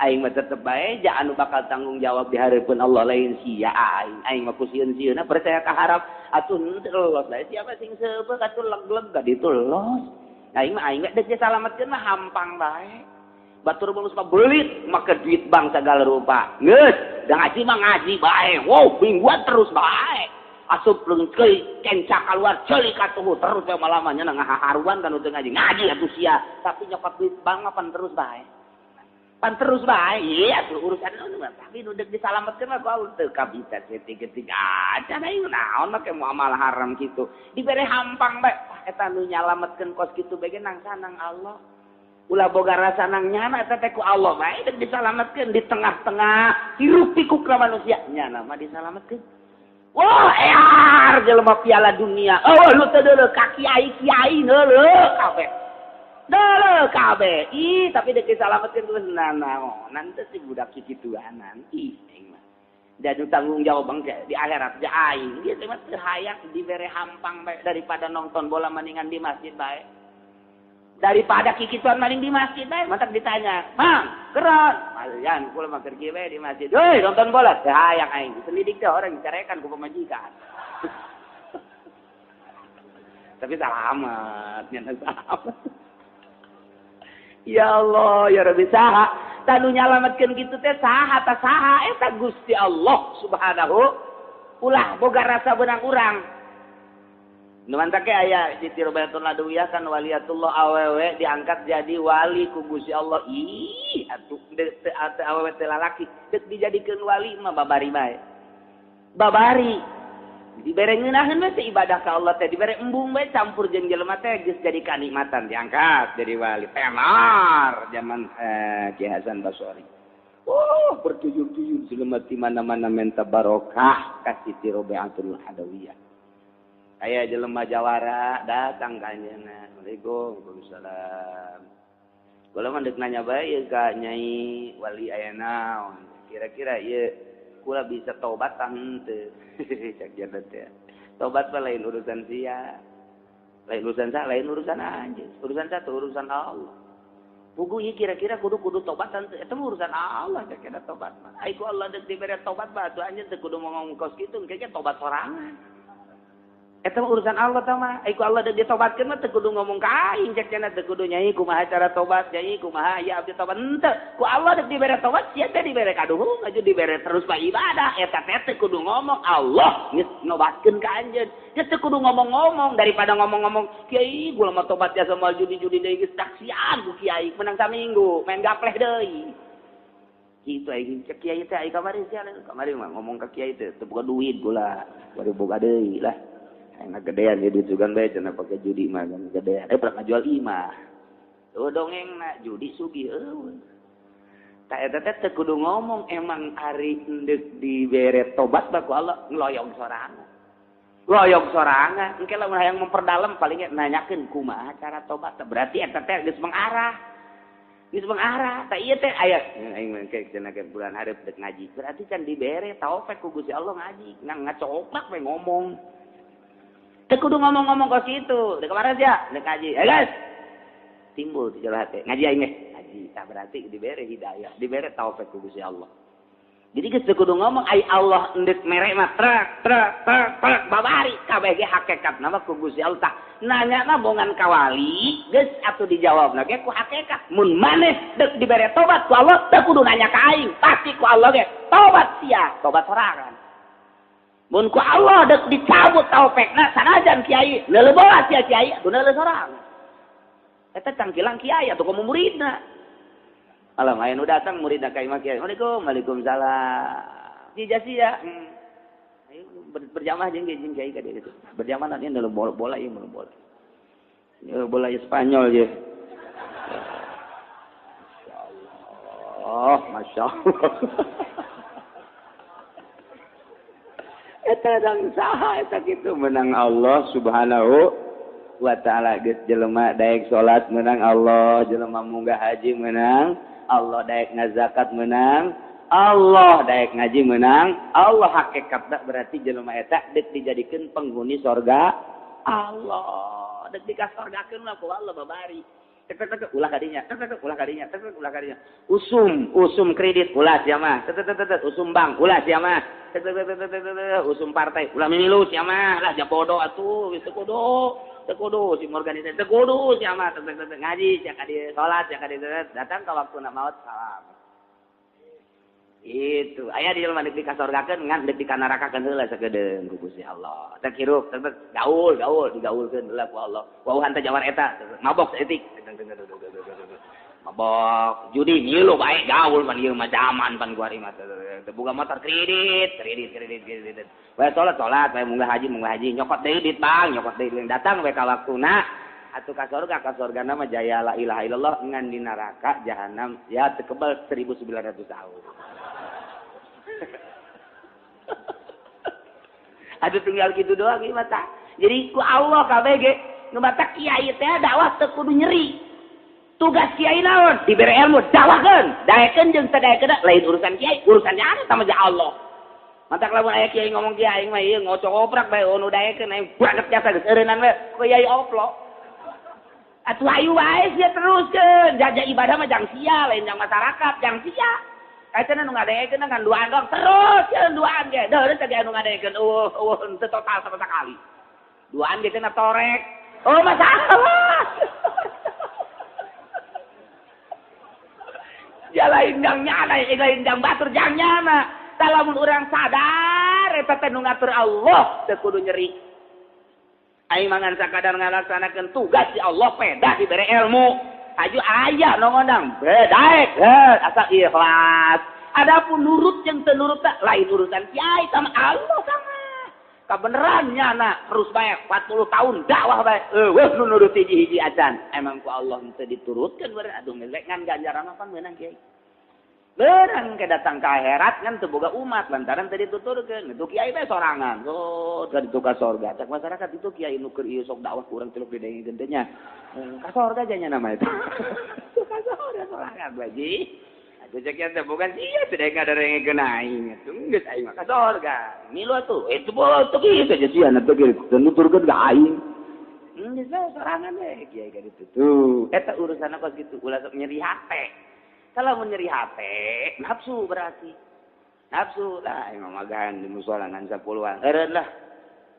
Aing mah tetep bae ja anu bakal tanggung jawab di hareupeun Allah lain sia aing. Aing mah ku sieun-sieunna percaya ka harap atuh henteu los bae siapa sing seubeuh atuh leg-leg ka ditu los. Aing mah aing dek disalametkeun mah hampang bae. Batur mah belit make duit bank segala rupa. Geus, da ngaji mah ngaji bae. Wow, mingguan terus bae. Asup leungkeui kenca keluar ceuli katuhu terus bae malamanya ngaharuan kan teu ngaji. Ngaji atuh sia, tapi nyokot duit bank mah pan terus bae. Pan terus bae. Iya atuh urusan nu mah tapi nu deuk disalametkeun mah ku teu kabita ketik-ketik aja aing naon make muamalah haram kitu. Dibere hampang bae. Wah eta nu nyalametkeun kos kitu bae ge nang sanang Allah. Ulah boga rasa nang nyana eta teh ku Allah bae deuk disalametkeun di tengah-tengah hiruk pikukna manusia nyana mah disalametkeun. Wah, ear jelema piala dunia. Oh, lu teh deuleu ka kiai-kiai deuleu kabeh. Deuleu kabeh. Ih, tapi deuk disalametkeun geus nanaonan teh si budak kikituanan. Ih, aing mah. Da nu tanggung jawab bangke di akhirat ja aing. Ieu teh mah teu hayang dibere hampang bae daripada nonton bola mendingan di masjid bae. Daripada kikituan maling di masjid bae, mantak ditanya, "Mang, keron." Malian kula mah keur kieu bae di masjid. "Heuy, nonton bola." Teu hayang aing. Selidik teh orang dicarekan ku pamajikan. Tapi salamat, nya salamat. Ya Allah, ya Rabbi saha? Tanu nyalametkeun kitu teh saha ta saha eta Gusti Allah Subhanahu. Ulah boga rasa beunang urang. Nu mantak ge aya Siti Robiatul Adawiyah kan waliatullah awewe diangkat jadi wali ku Gusti Allah. Ih, atuh teu awewe teu lalaki deuk dijadikeun wali mah babari bae. Babari. Dibere ngeunaheun we teh ibadah ka Allah teh dibere embung bae campur jeung jelema teh geus jadi kanikmatan diangkat jadi wali. Tenar zaman Ki Hasan Basori. Oh, bertuyur-tuyur jelema di mana-mana menta barokah ka Siti Robiatul Adawiyah. Aya jelema jawara datang ka anjeunna. Assalamualaikum. Waalaikumsalam. Kula mah deuk nanya bae ieu ka Nyai wali aya naon. Kira-kira ieu kula bisa tobat tah henteu. Cak dia teh. Tobat mah lain urusan sia. Lain urusan sa, lain urusan anjeun. Urusan satu urusan Allah. Puguh ieu kira-kira kudu tobat henteu. Eta mah urusan Allah cak eta tobat mah. Ai ku Allah deuk dibere tobat mah atuh anjeun teu kudu ngomong kos kitu engke tobat sorangan. Eta mah urusan Allah tah mah. Ai ku Allah deuk ditobatkeun mah teu kudu ngomong ka aing cek cenah teu kudu nyai kumaha cara tobat, nyai kumaha ya abdi tobat henteu. Ku Allah deuk dibere tobat sia teh dibere kaduhung aju dibere terus bae ibadah. Eta teh teu kudu ngomong Allah geus nobatkeun ka anjeun. Geus teu kudu ngomong-ngomong daripada ngomong-ngomong kiai gua mah tobat jasa moal judi-judi deui geus taksian ku kiai menang saminggu main gapleh deui. Kitu aing cek kiai teh ai kamari sia kamari mah ngomong ka kiai teh teu boga duit gula baru boga deui lah. Enak gedean ya duit sugan bae cenah pake judi mah kan gedean. Pernah ngajual imah. Eueuh dongeng na judi sugih eueuh. Ta eta teh teu kudu ngomong emang ari endek dibere tobat baku Allah ngeloyong sorangan. Loyong sorangan. Engke lamun hayang memperdalam paling nanyakeun kumaha cara tobat. Berarti eta teh geus mengarah. Geus mengarah. Ta ieu teh aya aing mah engke cenah ke bulan hareup deuk ngaji. Berarti can dibere taufik ku Gusti Allah ngaji. Ngan ngacoplak we ngomong. Teu kudu ngomong-ngomong kos kitu. Deuk kemarin sia, deuk ngaji. Eh guys. Timbul di jero hate. Ngaji aing ge. Ngaji. Tah berarti dibere hidayah, dibere taufik ku Gusti Allah. Jadi geus teu kudu ngomong ai Allah endek mere mah trek trek trek trek babari kabeh ge hakikatna mah ku Gusti Allah. Tah nanyana bongan ka wali geus atuh dijawabna ge ku hakikat. Mun maneh deuk dibere tobat ku Allah teu kudu nanya ka aing, pasti ku Allah ge tobat sia, tobat sorangan. Mun ku Allah deuk dicabut taufekna sanajan kiai leuleuh bola sia kiai atuh leuleuh sorangan. Eta cangkilang kiai atuh komo muridna. Alam aya nu datang muridna ka imah kiai. Assalamualaikum. Waalaikumsalam. Jija sia. Ayo berjamaah jeung kiai ka dieu gitu. Berjamaah nanti leuleuh bola, bola ieu leuleuh bola. Ieu bola Spanyol ye. Masyaallah, masyaallah. Eta dang saha eta kitu menang Allah Subhanahu wa ta'ala. Geus jelema daek salat menang Allah, jelema munggah haji menang Allah, daek ngazakat menang Allah, daek ngaji menang Allah. Hakikatna berarti jelema eta deuk dijadikeun penghuni sorga Allah, deuk dikasorgakeun ku Allah babari. Tek tek tek ulah kadinya, tek tek ulah kadinya, tek tek ulah kadinya. Usum kredit ulah sia mah. Tek tek tek usum bank ulah sia mah. Tek tek tek tek usum partai ulah mimilu sia mah. Lah sia bodoh atuh geus teu kudu. Teu kudu si organisasi teu kudu sia mah tek tek tek ngaji sia ka dieu salat sia ka dieu datang ka waktuna maot salam. Itu aya di jelema deuk dikasorgakeun ngan deuk dikanarakakeun heula sakedeung ku Gusti Allah. Teh hirup teh gaul gaul digaulkeun heula ku Allah. Wauhan teh jawar eta mabok saeutik. Mabok judi ngilu bae gaul pan ieu mah zaman pan kuari mah teu boga motor kredit kredit kredit kredit. Bae salat salat bae munggah haji nyokot deui duit bang nyokot deui datang we ka waktuna atuh ka sorga mah jaya la ilaha illallah ngan di neraka jahanam ya teu kebal 1900 tahun. Aduh tinggal gitu doang ieu mah. Jadi ku Allah kabeh ge nu matak kiai teh dakwah teu kudu nyeri. Tugas kiai naon? Dibere ilmu dakwahkeun, daekeun jeung teu daekeun lain urusan kiai, urusannya anu sama jeung Allah. Matak lamun aya kiai ngomong kiai aing mah ieu ngocok-oprak bae nu daekeun aing banget jasa geus eureunnan we ku kiai oplo. Atuh hayu wae sia teruskeun, jajah ibadah mah jang sia lain jang masyarakat, jang sia. Kaitana nu ngadeekeun kan duaan doang terus ya duaan ge. Deureun teh anu ngadeekeun eueuh henteu total sama sekali. Duaan ge cenah torek. Oh masalah. Ya lain jang nyana, lain jang batur jang nyana. Tah lamun urang sadar eta teh nu ngatur Allah teu kudu nyeri. Aing mangan sakadar ngalaksanakeun tugas si Allah pedah dibere ilmu. Aju ayah nu ngondang bedaek asal ikhlas. Adapun nurut jeung teu nurut teh lain urusan kiai sama Allah sama. Kabeneran nyana terus bae 40 tahun dakwah bae eueuh nu nurut hiji-hiji acan. Emang ku Allah teu diturutkeun beureun aduh ngelek ngan ganjaran apa meunang kiai. Beurang ke datang ke akhirat ngan teu boga umat lantaran teu dituturkeun. Itu kiai bae sorangan. Oh, teu ditu ka sorga. Cak masyarakat itu kiai nu keur ieu sok dakwah ku urang tilok didengekeun teh nya. Ka sorga nya nama itu. Ka sorga sorangan bae. Atuh cek kiai teh bukan sia teu ngadengekeun aing. Atuh geus aing mah ka sorga. Milu atuh. Itu boh teu kieu aja sia na teu kieu nuturkeun ka aing. Geus bae sorangan we kiai ka ditu. Tuh, eta urusanna kos kitu ulah sok nyeri hate. Kalau menyeri hati, nafsu berarti. Nafsu lah, emang magahan di musola ngan 10-an. Eureun lah.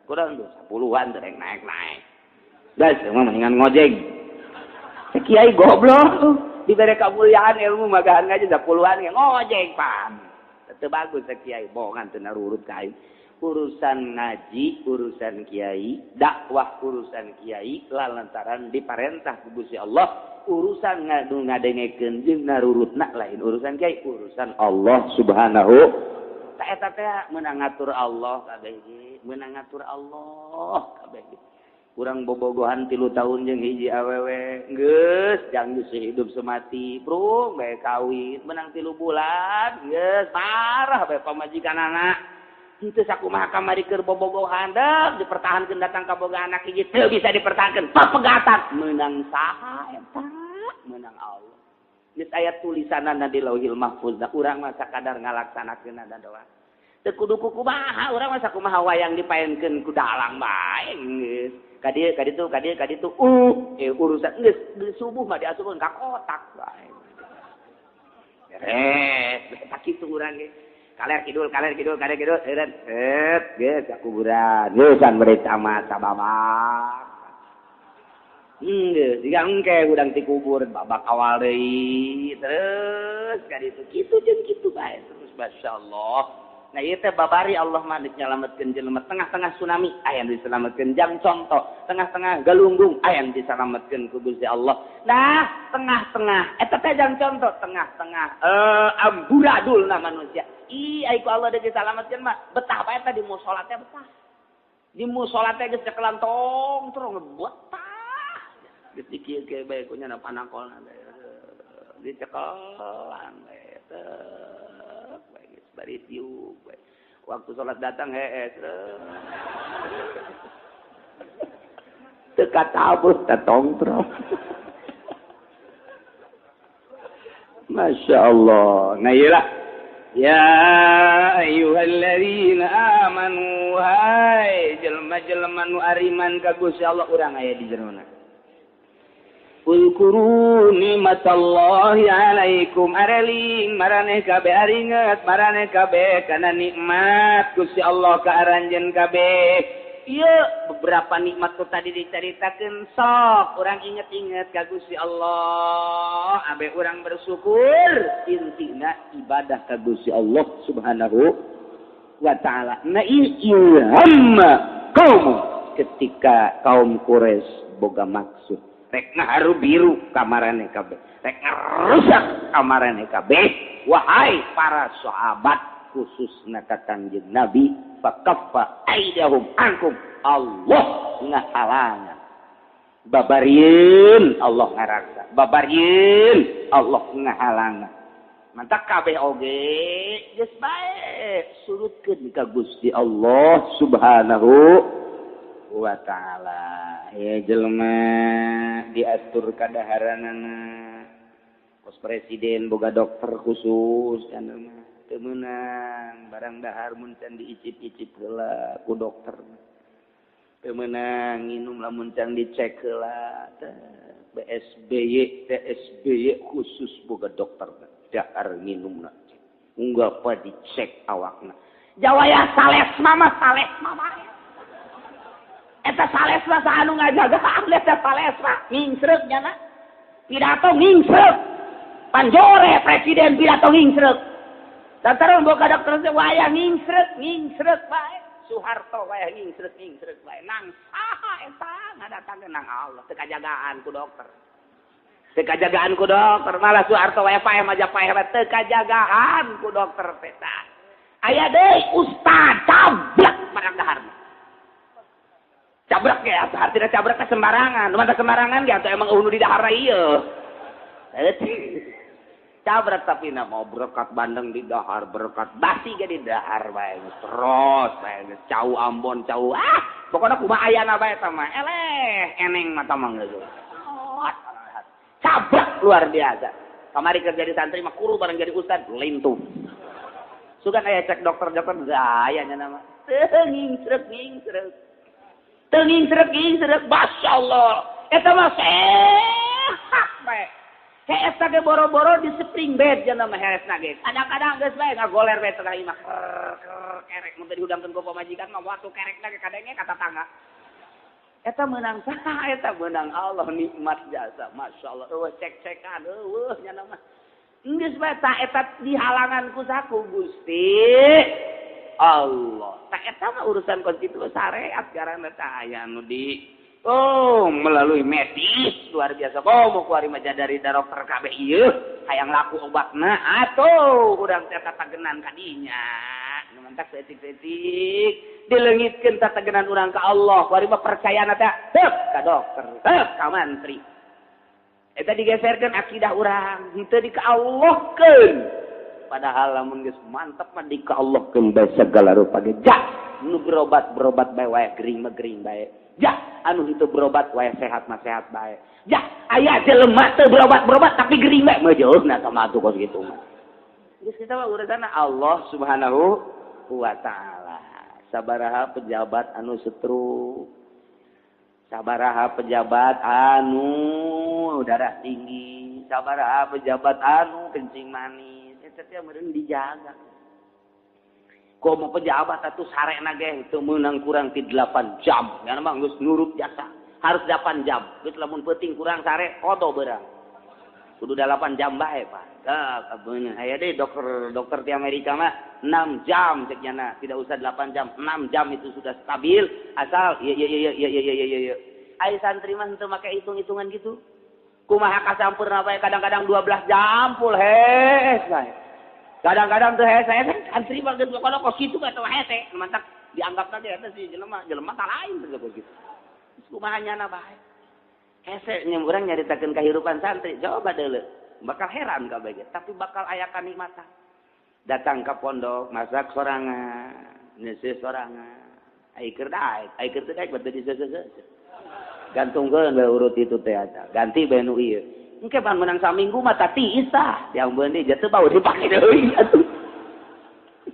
Kurang tuh 10-an teh naik-naik. Gas, emang mendingan ngojek. Kiai goblok, dibere kemuliaan ilmu magahan ngaji 10-an ge ngojek pan. Teu bagus kiai, bohongan teu narurut ka aing. Urusan ngaji, urusan kiai, dakwah urusan kiai lantaran diparentah ku Gusti Allah. Urusan ngadu ngadengekeun jeung narurutna lain urusan kiai, urusan Allah Subhanahu ta eta teh meunang ngatur Allah kabeh ge, meunang ngatur Allah kabeh ge. Urang bobogohan 3 tahun jeung hiji awewe, geus jang geus hidup semati, bro, bae kawin, menang 3 bulan, geus parah bae pamajikanana. Henteu sakumaha kamari keur bobogohan deuk dipertahankeun datang ka boga anak hiji teu bisa dipertahankeun, papegatan meunang saha eta? Menang Allah. Geus aya tulisanana di Lauhil Mahfuz, da urang mah sakadar ngalaksanakeun da doa. Teu kudu kumaha, urang mah sakumaha wayang dipaenkeun ku dalang bae geus. Ka dieu ka ditu ka dieu ka ditu urusan geus subuh mah diasupkeun ka kotak bae. Beres, tak kitu urang ge. Kaler kidul, kaler kidul, kaler kidul, eureun. Set, geus ka kuburan. Geusan bari tamat sababak. Geus jiga engke hudang ti kubur babak awal deui. Terus ka ditu kitu jeung kitu bae terus masyaallah. Nah ieu teh babari Allah mah geus nyalametkeun jelema tengah-tengah tsunami aya nu diselametkeun jang contoh, tengah-tengah galunggung aya nu diselametkeun ku Gusti Allah. Nah, tengah-tengah eta teh jang contoh tengah-tengah amburadulna manusia. Ih, ai ku Allah deui disalametkeun mah betah bae teh di musala teh betah. Di musala teh geus cekelan tong terus betah. Geus dikieu-kieu bae ku nya panakolna dicekelan bae teh bari tiup waktu sholat datang hees teu katabuh teh tongtrong. Masya Allah. Nah iyalah ya ayyuhalladzina amanu hai jelema-jelema nu ariman ka Gusti Allah urang aya di jerona. Udkuru nikmatallahi alaikum areling maraneh kabeh aringet maraneh kabeh kana nikmat Gusti Allah ka aranjeun kabeh. Ieu beberapa nikmat tu tadi dicaritakeun sok urang inget-inget ka Gusti Allah abe urang bersyukur intina ibadah ka Gusti Allah Subhanahu wa taala. Na ilham kaum ketika kaum Quraisy boga maksud rek ngaharu biru kamarane kabeh, rek ngarusak kamarane kabeh, wahai para sahabat khususna ka Kangjeng Nabi, fakaffa aidahum ankum, Allah ngahalangan babarieun, Allah ngaraksa babarieun, Allah ngahalangan. Mantak kabeh oge geus bae surutkeun ka Gusti Allah Subhanahu wa taala. Ya jelema diatur kadaharanana kos presiden boga dokter khusus kan mah teu meunang barang dahar mun can diicip-icip heula ku dokter, teu meunang nginum lamun can dicek heula. BSBY TSBY khusus boga dokter dahar nginumna unggah pa dicek awakna. Jawaya salesma mah salesma bae eta salesma saha anu ngajaga eta salesma ngingsreuk nyana pidato ngingsreuk panjore presiden pidato ngingsreuk lantaran boga dokter teh waya ngingsreuk ngingsreuk bae Soeharto waya ngingsreuk ngingsreuk bae nang saha eta ngadatangkeun nang Allah teu kajagaan ku dokter, teu kajagaan ku dokter malah Soeharto waya paeh maja paeh teu kajagaan ku dokter teh. Aya deui ustad cablak barang dahar cabrak ya, artinya cabrak ke sembarangan. Lu mah sembarangan ge atuh emang eueuh di dahar ieu. Cabrak tapi na mau berkat bandeng di dahar, berkat basi ge di dahar bae terus bae cau Ambon cau ah pokona kumaha ayana bae eta mah eleh eneng mata mah geus. Cabrak luar biasa. Kamari kerja di santri mah kuru bareng jadi ustad lintuh. Sugan aya cek dokter-dokter gaya nya nama. Teu ngingsreuk ngingsreuk. Teu ngingsreuk ngingsreuk masyaallah. Eta mah sehat bae. Hees ge boro-boro di spring bed cenah mah heesna ge. Kadang-kadang geus bae ngagoler bae tengah imah. Kerek mun teu dihudangkeun ku pamajikan mah waktu kerekna ge kadenge ka tatangga. Eta meunang saha eta meunang Allah nikmat jasa masyaallah. Eueuh cek-cekan eueuh nya mah. Geus bae ta eta dihalangan ku saku Gusti Allah. Ta eta mah urusan konstitusi syariat garana ta aya nu di oh melalui medis luar biasa. Oh mau kuari mah dari dokter kabeh ieu hayang laku obatna atuh urang teh tatagenan ka dinya. Nu mantak saeutik-saeutik dileungitkeun tatagenan urang ka Allah. Kuari mah percayana teh heup ka dokter, heup ka mantri. Eta digeserkeun akidah urang henteu di ka Allahkeun. Padahal lamun geus mantep mah di ka Allahkeun bae segala rupa ge. Ja nu berobat-berobat bae wae gering mah gering bae. Ja anu henteu berobat wae sehat mah sehat bae. Ja aya jelema teu berobat-berobat tapi gering bae mah jauhna sama atuh kos kitu mah. Geus kita mah urusanna Allah Subhanahu wa taala. Sabaraha pejabat anu stroke, sabaraha pejabat anu darah tinggi, sabaraha pejabat anu kencing manis, eta teh meureun dijaga. Komo pejabat atuh sarena ge teu meunang kurang ti 8 jam. Nya mah geus nurut jasa, harus 8 jam. Geus lamun peuting kurang sare kodo beurang. Kudu 8 jam bae, Pak. Tah, aya deui dokter di Amerika mah 6 jam cek nyana, tidak usah 8 jam, 6 jam itu sudah stabil asal iya iya iya iya iya iya iya. Ai santri mah henteu make hitung-hitungan gitu. Kumaha kasampurna bae kadang-kadang 12 jam full hees bae. Kadang-kadang teu hese santri mah geus pokona kos kitu atuh hese, mantak dianggap tadi eta si jelema, jelema tak lain teh kos kitu. Kumaha nyana bae. Hese nya urang nyaritakeun kahirupan santri, coba deuleu. Bakal heran kabeh ge, tapi bakal aya kanikmatan. Datang ke pondok, masak sorangan, nyeuseus sorangan. Ai keur daek, ai keur teu daek batu diseuseus. Gantungkeun bae urut itu teh eta. Ganti bae nu ieu. Engke pan menang saminggu mah tati isah. Yang beuni jatuh bau dipake deui atuh.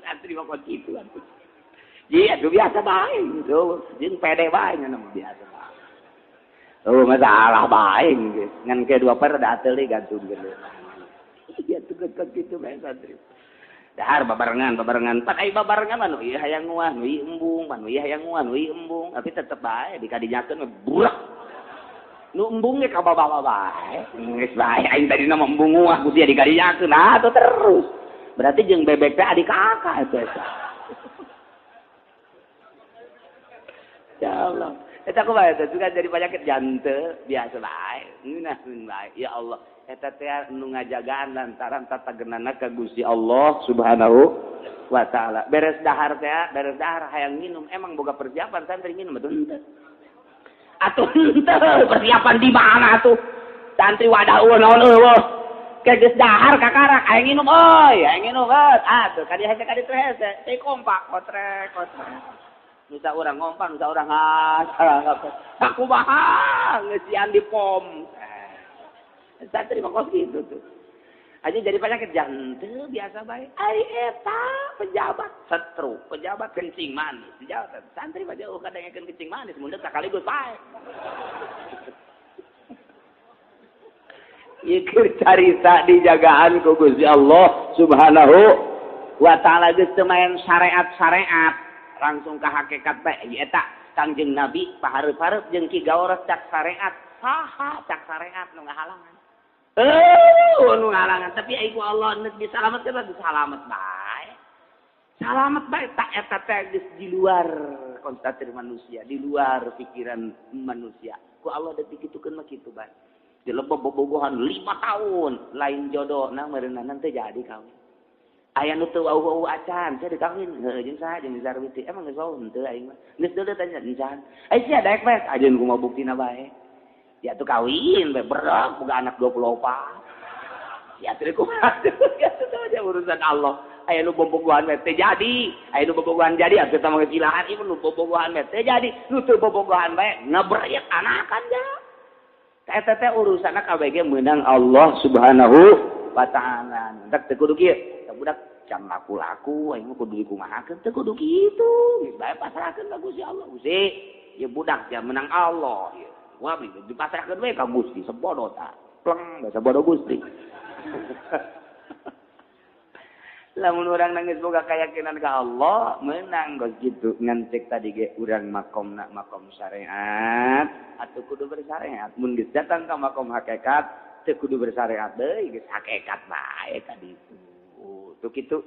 Santri mah kos kitu atuh. Ji atuh biasa bae gitu. Jeung pede bae nya mah biasa bae. Oh masalah bae geus. Ngan ke dua per da ateul gantung geuleuh. Iya tuh kitu bae santri. Dahar babarengan babarengan. Pan ai babarengan mah nu ieu hayang nguah, nu ieu embung, pan nu ieu hayang nguah, nu ieu embung, tapi tetep bae dikadinyakeun mah burak. Nu embung ge ka bawa bae. Geus bae aing tadina mah embung nguah ku sia dikadinyakeun. Nah atuh terus. Berarti jeung bebek teh adik kakak eta. Ya Allah. Eta kumaha eta juga jadi penyakit jantung biasa bae. Ngeunaheun bae. Ya Allah. Eta teh nu ngajagaan lantaran tatagenana ka Gusti Allah Subhanahu wa taala. Beres dahar teh, beres dahar hayang minum, emang boga persiapan santri minum atuh henteu. Atuh henteu, persiapan di mana atuh? Santri wadah eueuh naon eueuh. Ke geus dahar kakarak hayang minum euy, hayang minum euy. Atuh ka dieu hese ka ditu hese, teh kompak kotrek kotrek. Nusa urang ngompan, nusa urang sakumaha ngeusian di pom. Santri mah kos gitu tuh. Aja jadi penyakit jantung biasa bae. Ari eta pejabat stroke, pejabat kencing manis, pejabat santri mah jauh kadengekeun kencing manis mun deuk sakaligus bae. Ieu keur carita dijagaan ku Gusti Allah Subhanahu wa taala geus teu main syariat-syariat, langsung ka hakikat bae. Ieu eta Kangjeng Nabi pahareup-hareup jeung Ki Gaoros cak syariat. Saha cak syariat nu ngahalangan? Nu ngalangan tapi ai ku Allah geus disalametkeun disalamet bae. Salamet bae tak eta teh geus di luar konstatir manusia, di luar pikiran manusia. Ku Allah deuk dikitukeun mah kitu bae. Dilebeb bobogohan 5 tahun lain jodohna meureunana teu jadi kawin. Aya nu teu wauh-wauh acan, sia dikawin heuh jeung saha jeung Sarwiti. Emang geus wauh henteu aing mah. Geus deuleu tanya encan. Ai sia daek bae ajeun kumaha buktina bae. Ya tuh kawin, berak, boga anak 24. Ya tuh kumaha, ya tuh aja urusan Allah. Aya nu bobogohan mah teu jadi, aya nu bobogohan jadi atuh tah mah gesilahan, ieu nu bobogohan mah teu jadi, nu teu bobogohan bae ngebrek anakan ja. Eta teh urusanna kabeh meunang Allah Subhanahu wa taala. Entek teu kudu kieu, teu budak can laku-laku aing mah kudu dikumahakeun teu kudu kitu. Geus bae pasrahkeun ka Gusti Allah. Gusti, ieu budak ja meunang Allah ieu. Wah, dipasrahkeun we ka Gusti, sebodoh ta. Pleng, bahasa bodoh Gusti. Lamun urang nangis boga keyakinan ka Allah, menang geus kitu. Ngan cek tadi ge urang makomna makom syariat, atuh kudu bersyariat. Mun geus datang ka makom hakikat, teu kudu bersyariat deui, geus hakikat bae ka ditu. Tuh kitu.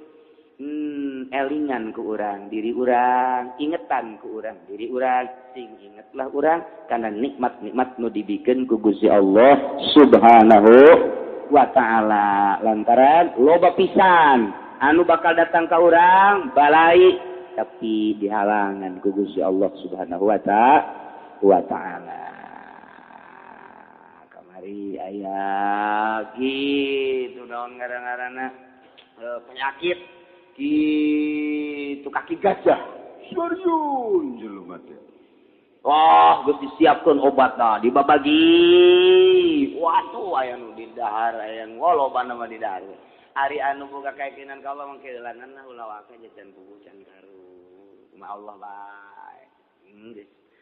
Elingan ku urang diri urang, ingetan ku urang diri urang, sing ingetlah urang karena nikmat-nikmat nu dibikeun ku Gusti Allah Subhanahu wa taala. Lantaran loba pisan anu bakal datang ka urang balai tapi dihalangan ku Gusti Allah Subhanahu wa taala. Kamari aya kitu naon ngaran-ngaranna penyakit gitu kaki gajah serius jelema teh. Wah, geus disiapkeun obatna dibabagi. Waduh aya nu di dahar, aya nu lobana mah di dahar. Ari anu boga keyakinan ka Allah mah keulananna ulah waka can puguh can karu. Kumaha Allah bae.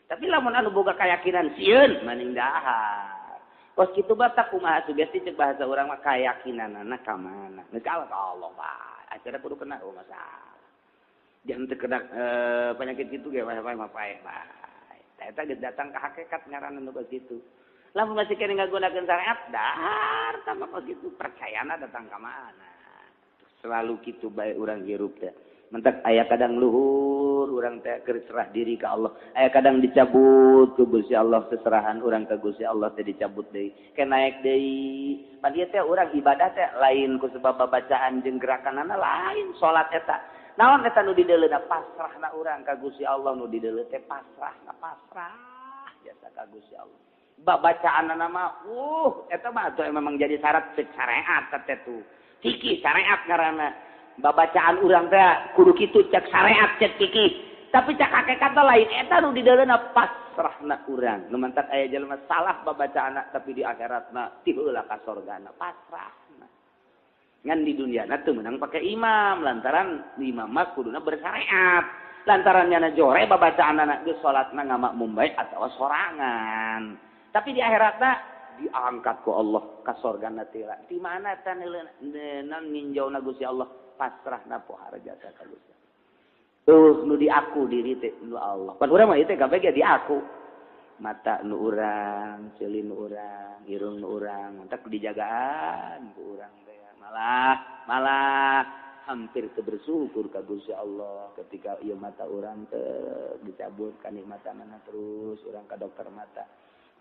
Tapi lamun anu boga keyakinan sieun maning dahar. Kos kitu batak kumaha sugesti cek bahasa urang mah keyakinanana ka mana. Geus kalah ka Allah bae. Acara kudu kena oh masalah. Jangan terkena penyakit gitu ge wae mah paeh bae. Eta geus datang ka hakikat ngaranna nu kitu. Lamun masih kene ngagunakeun syariat dahar tambah kos kitu percayana datang ka mana. Selalu kitu bae urang hirup teh. Mentak aya kadang luhur urang teh keur serah diri ka Allah. Aya kadang dicabut ku Gusti Allah seserahan urang ka Gusti Allah teh dicabut deui. Ke naek deui. Pan ieu teh urang ibadah teh lain ku sebab babacaan jeung gerakanana lain salat eta. Naon eta nu dideuleuna pasrahna urang ka Gusti Allah nu dideuleu teh pasrahna pasrah jasa ka Gusti Allah. Babacaanana mah eta mah atuh memang jadi syarat cek syariat teh tuh. Fikih syariat ngaranna. Babacaan urang teh kudu kitu cek syariat cek fikih. Tapi cek hakikat lain eta nu dideuleuna pasrahna urang. Nu mantak aya jelema salah babacaanna tapi di akhiratna ti heula ka sorgana pasrahna. Ngan di dunia na teu meunang pake imam lantaran imam mah kuduna bersyariat. Lantaran nyana jore babacaanna geus salatna ngamakmum bae atawa sorangan. Tapi di akhiratna diangkat ku Allah ka sorgana teh. Di mana tah neuleunan ninjauna Gusti Allah pasrahna pohara jasa ka Gusti. Nu diaku diri teh nu Allah. Pan urang mah ieu teh kabeh ge diaku. Mata nu urang, ceuli nu urang, irung nu urang, mantak dijagaan ku urang teh. Malah malah hampir teu bersyukur ka Gusti Allah ketika ieu mata urang teh dicabut kanikmatanana terus urang ka dokter mata.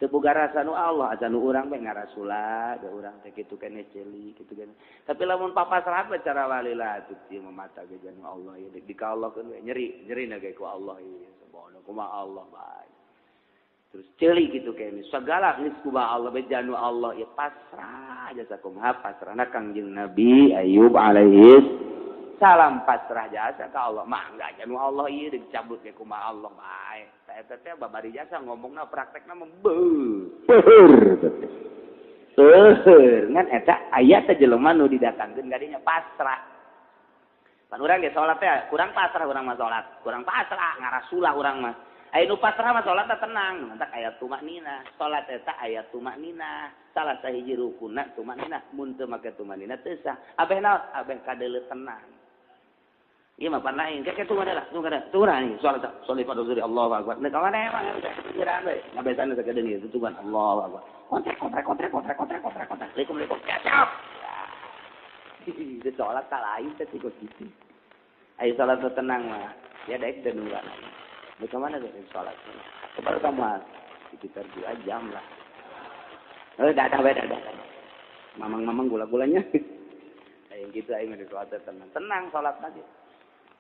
Teu boga rasa nu Allah, asa nu urang bae ngarasula, da urang teh kitu keneh ceuli, kitu keneh. Tapi lamun papasrah mah cara walila atuh ieu mah mata ge janu Allah ieu di ka Allah keun we nyeri, nyerina ge ku Allah ieu. Subhanallah kumaha Allah bae. Terus ceuli kitu keneh sagala geus kumaha Allah bae janu Allah ieu pasrah jasa kumaha pasrahna Kangjeng Nabi Ayub alaihi salam pasrah jasa ka Allah mangga janu Allah ieu dicabut ge kumaha Allah bae. Eta teh babari jasa ngomongna praktekna mah beuh. Seueur ngan eta aya teh jelema nu didatangkeun kadinya pasrah. Pan urang ge salat teh kurang pasrah urang mah salat, kurang pasrah ngarasulah urang mah. Aya nu pasrah mah salat teh tenang, mantak aya tumakninah. Salat eta aya tumakninah. Salah sahiji rukunna tumakninah, mun teu make tumakninah teu sah. Abeh naon? Abeh kadeuleu tenang. Iya mah pan lain, kayak tunggu ada lah, tunggu ada, tunggu ada nih, sholat, sholat pada zuhri, Allahu Akbar. Nah, kawan emang, kira apa? Ngabesan itu kedeung itu tungguan, Allahu Akbar. Kontrek, kontrek, kontrek, kontrek, kontrek, kontrek, kontrek, likum, likum, kacau. Itu sholat tak lain, tapi kok gitu. Ayo sholat tuh tenang mah, ya daik dan nunggu. Nah, kemana tuh sholat? Kepada kamu sekitar 2 jam lah. Oh, dah, dah, dah, dah. Mamang-mamang gula-gulanya. Kayak gitu, ayo sholat tenang, tenang sholat aja.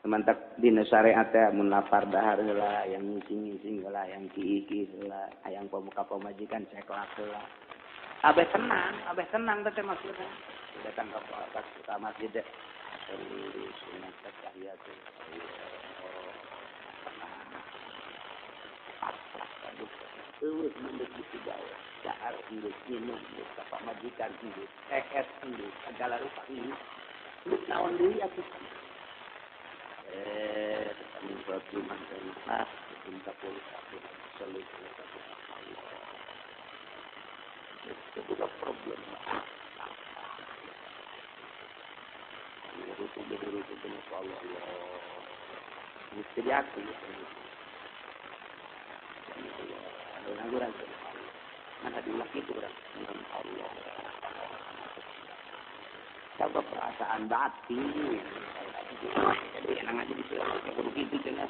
Mantap dina syariat teh mun lapar dahar heula, yang ngising-ngising heula, yang ki-ki heula, hayang pemuka pamajikan ceklak heula. Abeh tenang teh maksudna. Datang ka masjid teh. Sunat tahiyat. Pasrah aduh. Eueuh mendek kitu gawe. Dahar geus minum geus ka pamajikan geus, ees geus, segala rupa geus. Geus naon deui atuh. Itu problem. Coba perasaan batin. Jadi enak aja di sini. Kudu kitu cenah.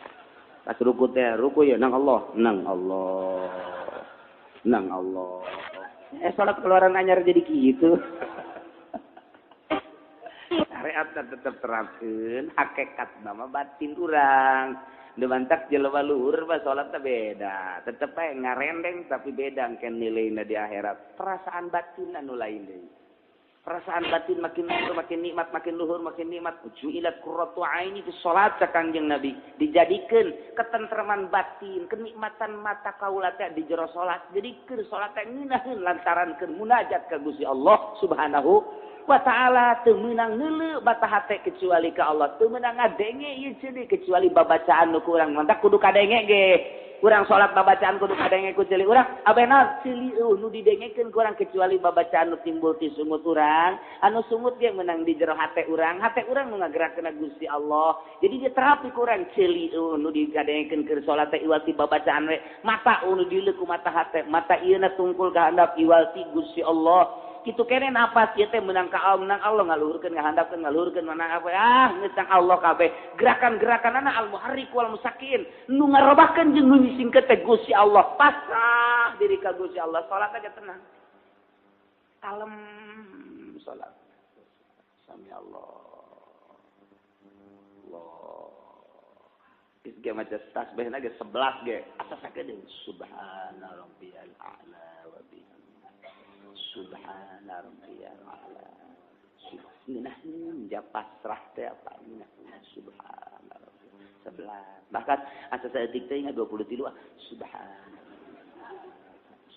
Pas ruku teh ruku ya nang Allah, nang Allah. Nang Allah. Salat keluaran anyar jadi kitu. Syariat tetep terapkeun, hakikat nama batin urang. Demantak jelema luhur mah salat teh beda. Tetep bae ngarendeng tapi beda engke nilaina di akhirat. Perasaan batin anu lain deui. Perasaan batin makin luhur makin nikmat, makin luhur makin nikmat. Ju'ilat qurratu aini fi shalat Kangjeng Nabi. Dijadikeun ketentreman batin, kenikmatan mata kaula teh di jero salat. Jadi keur salat teh ngeunaheun lantaran keur munajat ka Gusti Allah Subhanahu wa taala. Teu meunang neuleu bata hate kecuali ka Allah. Teu meunang ngadenge ieu ceuli kecuali babacaan nu ku urang. Mantak kudu kadenge ge. Urang salat babacaan kudu kadenge ku ceuli urang. Abeh naon ceuli eueuh nu didengekeun ku urang kecuali babacaan nu timbul ti sungut urang. Anu sungut ge meunang di jero hate urang. Hate urang nu ngagerakeun Gusti Allah. Jadi dia terapi ku urang ceuli eueuh nu digadengekeun keur salat teh iwal ti babacaan we. Mata nu dileuk ku mata hate. Mata ieu na tungkul ka handap iwal ti Gusti Allah. Kitu kene napas ieu teh meunang ka Allah, meunang Allah ngaluhurkeun ngahandapkeun ngaluhurkeun mana apa ah geus Allah kabeh. Gerakan-gerakanana al muharrik wal musakin nu ngarobahkeun jeung nu ngisingkeun teh Gusti Allah. Pasrah diri ka Gusti Allah, salat aja tenang. Kalem salat. Sami Allah. Allah. Geus ge maca tasbihna ge 11 ge. Asa sakedeung subhana rabbiyal a'la wa bihamdihi. Subhana rabbiyal a'la. Ngeunah ja pasrah teh apa ngeunah subhana rabbiyal 11. Bahkan asa saeutik teh ingat 23 subhana.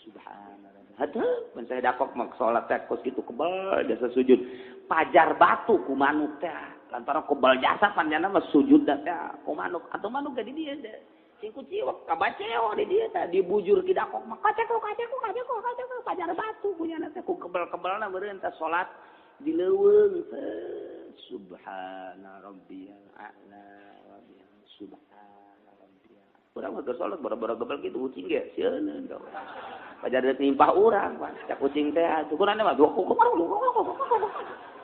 Subhana. Hatuh mun saya dakok mah salat teh kos kitu kebal jasa sujud. Pajar batu ku manuk teh. Lantaran kebal jasa panjana mah sujud teh ku manuk atau manuk ge di dieu teh. Cing kuciwak kabaceo di dieu tah dibujur kidakok mah kaceko kaceko kaceko kaceko pajar batu punya teh ku kebel-kebelna meureun tah salat di leuweung. Subhana rabbiyal a'la wa bihamdihi subhana rabbiyal. Urang mah keur salat bara-bara gebel kitu ucing ge sieun tah. Pajar deuk nimpah urang, cak ucing teh atuh kurang mah dua kuku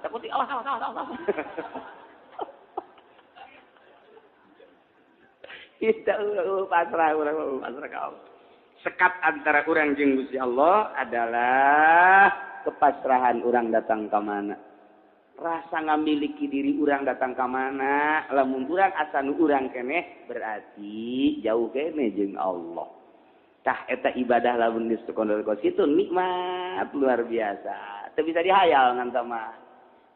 cak ucing awas awas awas awas. Kita pasrah urang pasrah ka Allah. Sekat antara urang jeung Gusti Allah adalah kepasrahan urang datang ka mana. Rasa ngamiliki diri urang datang ka mana, lamun urang asa nu urang keneh berarti jauh keneh jeung Allah. Tah eta ibadah lamun geus tekondol kos kitu nikmat luar biasa. Teu bisa dihayal ngan mah.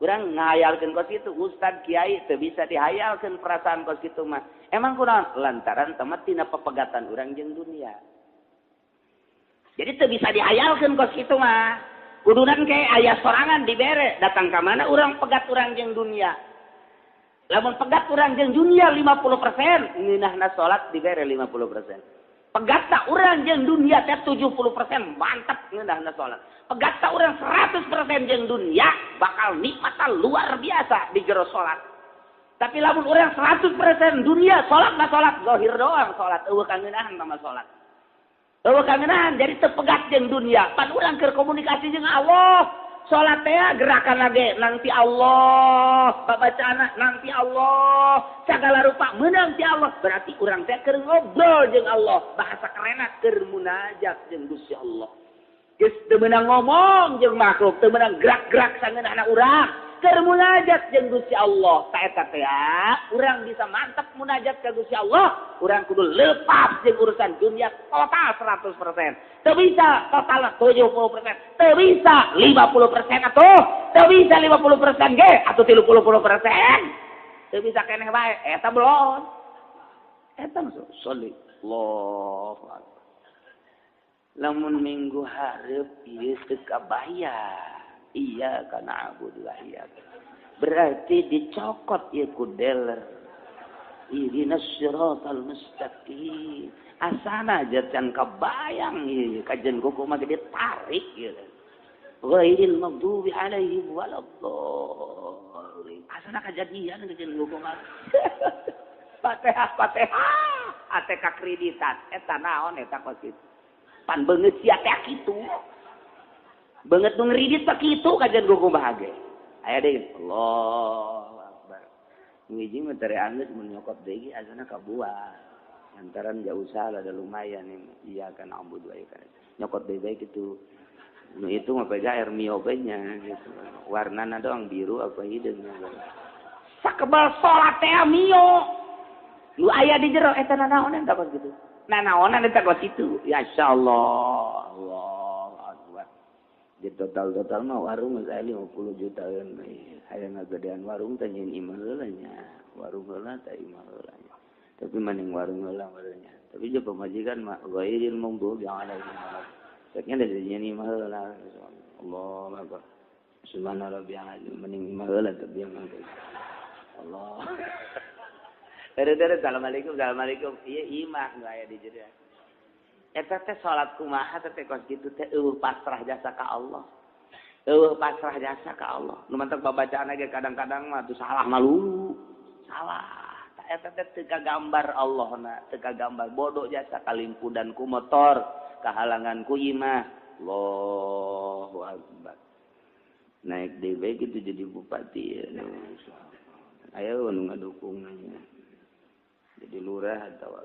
Urang ngahayalkeun kos kitu ustad kiai teu bisa dihayalkeun perasaan kos kitu mah. Emang kunaon? Lantaran temet tina pepegatan urang jeung dunia. Jadi teu bisa dihayalkeun kos kitu mah. Kudunan kayak ayah sorangan dibere datang ka mana urang pegat urang jeung dunia. Lamun pegat urang jeung dunia 50%, ngeunahna salat dibere 50%. Pegat tak urang jeung dunia teh 70% mantap ngeunahna salat. Pegat tak urang 100% jeung dunia bakal nikmatan luar biasa di jero salat. Tapi lamun urang 100% dunia salat mah salat zahir doang salat eueuh kangeunahan sama salat. Eueuh kangeunahan jadi teu pegat jeung dunia. Pan urang keur komunikasi jeung Allah. Salat teh gerakan lagi nanti Allah, babacaana nanti Allah, sagala rupa meunang ti Allah. Berarti urang teh keur ngobrol jeung Allah, bahasa kerenna keur munajat jeung Gusti Allah. Geus teu meunang ngomong jeung makhluk, teu meunang gerak-gerak sangeunahna urang, keur munajat jeung Gusti Allah. Ta eta teh urang bisa mantep munajat ka Gusti Allah, urang kudu lepas jeung urusan dunia total 100%. Teu bisa total 70%, teu bisa 50% atuh, teu bisa 50% ge atuh 30%. Teu bisa keneh bae, eta belon. Eta maksud sholli Allahu akbar. Lamun minggu hareup ieu teu kabayar. Iya kana abudu wa iya. Berarti dicokot ieu ku dealer. Ihdinas siratal mustaqim. Asana aja can kabayang ieu kajen kuku mah gede tarik ieu. Ghairil maghdubi alaihim waladdallin. Asana kajadian kajen kuku mah. Fatihah Fatihah ATK kreditan eta naon eta kos kitu. Pan beungeut sia teh kitu. Beungeut nu ngridit teh kitu kajen kuku mah ge. Aya deui Allahu akbar. Nu hiji mah tere angeut mun nyokot deui asana kabuah. Lantaran jauh salah ada lumayan ini. Iya kan ambu dua ikan. Nyokot deui bae kitu. Nu itu mah pega air mio bae nya gitu. Warnana doang biru apa hideung. Sakebal salat teh mio. Lu aya di jero eta nanaonan tah kos kitu. Nanaonan eta kos kitu. Ya insyaallah. Allahu akbar. Di total-total mah warung geus aya 50 jutaan. Hayang ngagedean warung teh nyeun imah heula nya. Warung heula teh imah heula nya. Tapi maning warung heula warungnya. Tapi je pamajikan mah ghairil maghdubi alaihim waladdallin. Ceknya dari nyeun imah heula. Allahu akbar. Subhana rabbiyal azim maning imah heula tapi mah. Allah. Dere-dere assalamualaikum assalamualaikum. Ieu imah nu aya di jero. Eta teh salat kumaha teh kos kitu teh eueuh pasrah jasa ka Allah. Eueuh pasrah jasa ka Allah. Nu mantak babacaan ge kadang-kadang mah tuh salah malu. Salah. Tah eta teh teu kagambar Allahna, teu kagambar bodoh jasa kalimpudan ku motor, kahalangan ku imah. Allahu akbar. Naik deui bae kitu jadi bupati ya. Ayo nu ngadukung nya. Jadi lurah atau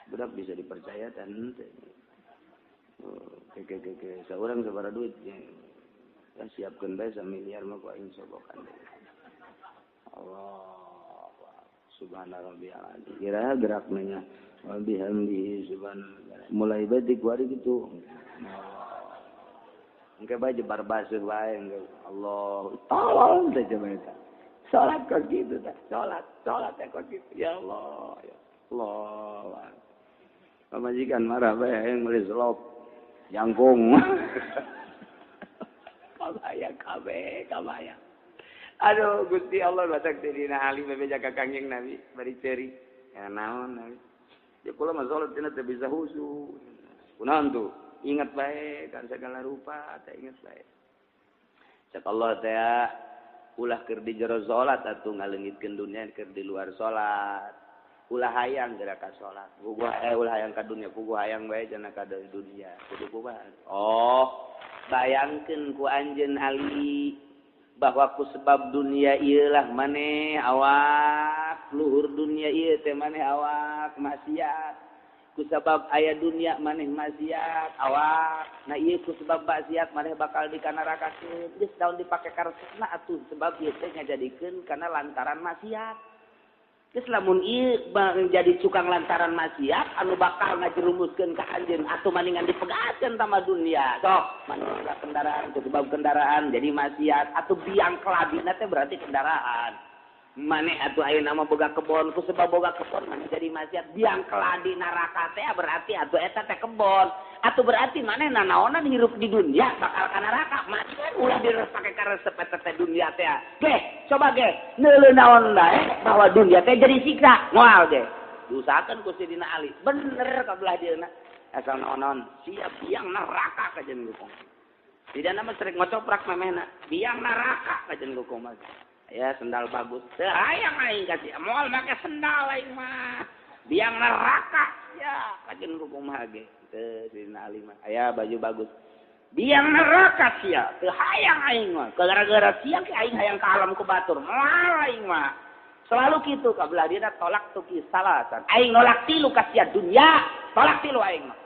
budak bisa dipercaya dan ke seorang sabaraha duit ya. Ya siapkeun bae samiliar mah ku aing sobokan. Allah subhana rabbiyal azim. Kira gerak nanya wa bihamdihi subhana mulai bae dikuari kitu. Engke bae jebar basuh bae Allah tolong teh coba eta. Salat kok gitu teh. Salat, salat teh kok gitu. Ya Allah, ya Allah. Pamajikan marah bae hayang meuli selop jangkung. Kabayang kabeh, kabayang. Aduh Gusti Allah batak teh dina Ali bebeja ka Kangjeng Nabi bari ceuri. Ya naon Nabi. Dia kula mah salat cenah teu bisa khusyuk. Kunaon tuh? Ingat bae kan segala rupa teh ingat bae. Cek Allah teh ulah keur di jero salat atuh ngaleungitkeun dunya keur di luar salat. Ulah hayang geura ka salat. Puguh ulah hayang ka dunya, puguh hayang bae cenah ka dunya. Kudu kumaha? Oh, bayangkeun ku anjeun Ali bahwa ku sebab dunia ieu lah maneh awak luhur dunia ieu teh maneh awak maksiat. Ku sebab aya dunia maneh maksiat awak. Nah ieu ku sebab maksiat maneh bakal dikanarakakeun. Geus daun dipake karesepna atuh sebab ieu teh ngajadikeun kana lantaran maksiat. Geus lamun ieu jadi cukang lantaran maksiat anu bakal ngajerumuskeun ka anjeun atuh maningan dipegatkeun tama dunia. Sok maneh kendaraan ku sebab kendaraan jadi maksiat atuh biang kelabina teh berarti kendaraan. Maneh atuh ayeuna mah boga kebon ku sebab boga kebon maneh jadi maksiat biang keladi neraka teh berarti atuh eta teh kebon. Atuh berarti maneh nanaonan hirup di dunia bakal ka neraka. Maksiat ulah direpake karesep eta teh dunia teh. Geh, coba geh neuleuh naon bae bahwa dunia teh jadi siksa. Moal ge. Diusahakeun ku Sidina Ali. Bener ka belah dieuna. Asal naon-naon siap biang neraka kajen hukum. Tidak mah sering ngocoprak memehna. Biang neraka kajen hukum mah. Ya sendal bagus. Teu hayang aing kasih. Moal make sendal aing mah. Biang neraka ya kajen kumaha ge. Teu Sidina Ali mah. Aya baju bagus. Biang neraka sia. Teu hayang aing mah. Gara-gara sia ke aing hayang ka alam ku batur. Moal aing mah. Selalu kitu ka belah dieuna tolak tuki salasan. Aing nolak tilu ka sia dunya, tolak tilu aing mah.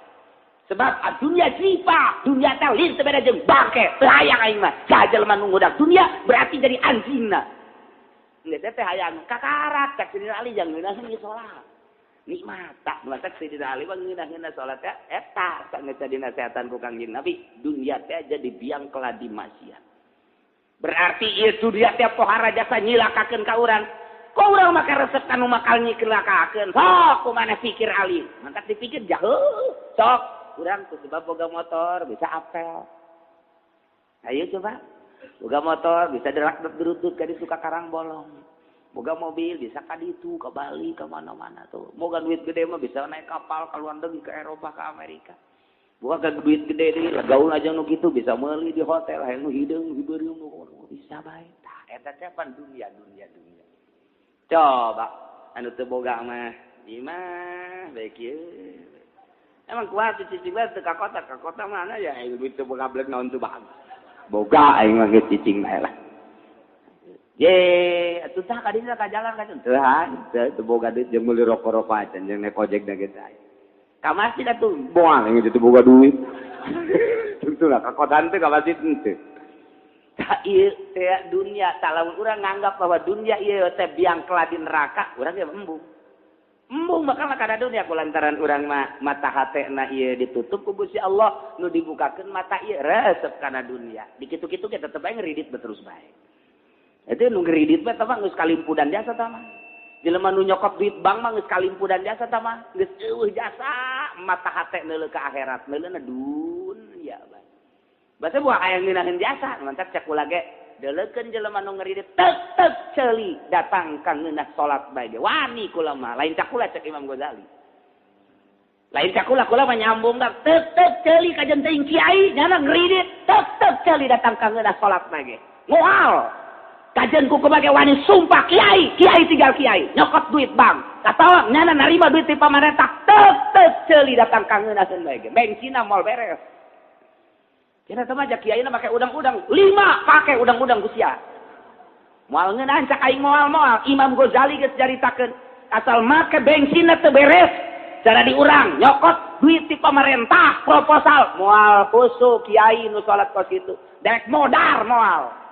Sebab dunia jipa, dunia teh lin teu beda jeung bangke, teu hayang aing mah. Sajelema nu ngudak dunia berarti jadi anjingna. Geus teh hayang kakarak cak Sidina Ali jang ngeunaheun ieu salat. Nikmat tak matak Sidina Ali mah ngeunah-ngeunah salat teh eta sanggeus dinasehatan ku Kangjeng Nabi, dunia teh jadi biang keladi maksiat. Berarti ieu dunia teh pohara jasa nyilakakeun ka urang. Kok urang make resep kanu makal nyilakakeun? Sok kumaha pikir Ali. Mantak dipikir jauh. Sok urang ku sebab boga motor bisa apel. Ayo coba. Boga motor bisa derak derutut ka suka karang bolong. Boga mobil bisa ka ditu, ka Bali, ka mana-mana tuh. Boga duit gede mah bisa naik kapal ka luar negeri, ke Eropa, ke Amerika. Boga ka duit gede deui, gaul aja nu kitu bisa meuli di hotel, hayang nu hideung, hibeureum bisa bae. Tah eta teh pan dunia, dunia, dunia. Coba anu teu boga mah ieu mah bae kieu. Emang kuat cicing bae teu ka kota mana ya aing duit teu boga blek naon teu bagus. Boga aing mah geus cicing bae lah. Ye, atuh tah ka dieu ka jalan ka teu teu boga duit jeung meuli rokok-rokok acan jeung naik ojek da geus aya. Ka masjid atuh moal aing teu boga duit. Tentu lah ka kota teh ka masjid henteu. Tah ieu teh dunia tah lamun urang nganggap bahwa dunia ieu teh biang keladi neraka, urang ge embung. Embung bakal kada dunia ku lantaran urang mah mata hatena ieu ditutup ku Gusti Allah nu dibukakeun mata ieu resep kana dunia. Dikitu-kitu ge tetep bae ngeridit terus bae. Itu nu ngeridit mah tah geus kalimpudan jasa tah mah. Jelema nu nyokot duit bank mah geus kalimpudan jasa tah mah. Geus eueuh jasa mata hate neuleuh ka akhirat neuleuna dunia bae. Basa buah aya ngeunaheun jasa mantap cek kula ge deleukeun jelema nu ngeridit tek tek ceuli datang ka ngeunah salat bae ge wani kula mah lain cak kula cek Imam Ghazali. Lain cak kula kula mah nyambung dak tek tek ceuli kajen teuing kiai nyana ngeridit tek tek ceuli datang ka ngeunah salat bae ge. Moal kajen ku kumaha wani sumpah kiai, kiai tinggal kiai nyokot duit bank. Katawa nyana narima duit ti pamarentah tek tek ceuli datang ka ngeunaheun bae ge. Bensinna moal beres. Kira sama aja kiai na pakai udang-udang, 5 pakai udang-udang kusia. Moal ngeunahan cak aing moal-moal. Imam Ghazali geus caritakeun asal make bensinna teu beres, cara diurang nyokot duit ti pamarentah proposal moal khusu kiai nu salat kos kitu. Dek modar moal.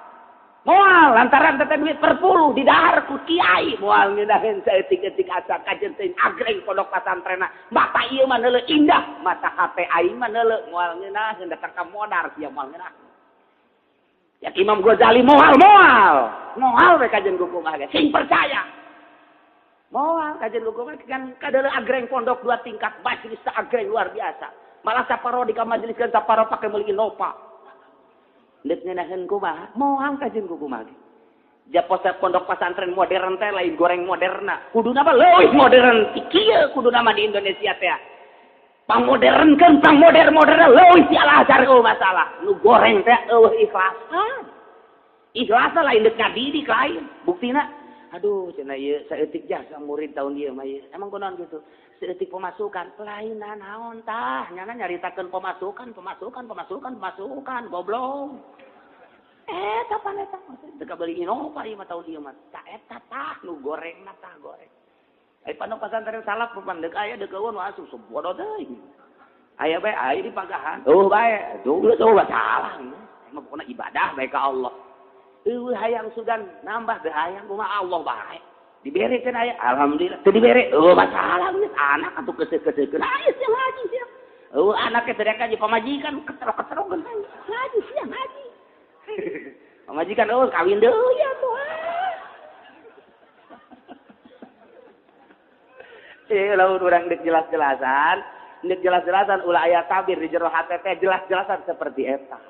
Moal lantaran teh duit per puluh didahar ku kiai moal ngeunaheun saeutik-eutik asa kajen teuing agreng pondok pasantrena. Mata ieu mah neuleuh indah, mata hate aing mah neuleuh moal ngeunaheun datang ka modar sia moal ngeunaheun. Ya Imam Ghazali moal moal. Moal we kajen ku kumaha ge sing percaya. Moal kajen ku kumaha kan kadeuleuh agreng pondok 2 tingkat majelis agreng luar biasa. Malah saparo di ka majelis kan saparo pake meuli Innova. Ndek ngeunaheun kumaha? Moal kajen ku kumaha ge. Japosa pondok pesantren modern teh lain goreng moderna. Kuduna mah leuwih modern ti kieu kuduna mah di Indonesia teh. Pangmodernkeun, pangmodern-modern leuwih ti Al Azhar eueuh masalah. Nu goreng teh eueuh ikhlasan. Ikhlasna lain deuk ngadidik lain. Buktina aduh cenah ieu saeutik jasa murid tahun ieu mah ieu. Emang kunaon kitu? Saeutik pemasukan. Lain naon tah, nyana nyaritakeun pemasukan, pemasukan, pemasukan, pemasukan, goblok. Eta pan eta teu kabeli Innova ieu mah tahun ieu mah. Tah eta tah nu gorengna tah goreng. Ai pondok pesantren salaf pan deuk aya deuk eueun asup bodoh teuing. Aya bae aya di pagahan. Eueuh bae, tuh geus eueuh salah. Emang pokona ibadah bae ka Allah. Eueuh hayang sugan nambah teu hayang kumaha Allah bae. Diberekeun aya alhamdulillah. Teu dibere eueuh masalah geus anak atuh keuseuh-keuseuhkeun. Aya sia ngaji sia. Eueuh anak teh teriak aja pamajikan keterok-keterokeun ngaji sia ngaji. Pamajikan eueuh kawin deui atuh. Lamun urang deuk jelas-jelasan, deuk jelas-jelasan ulah aya tabir di jero hate teh jelas-jelasan seperti eta.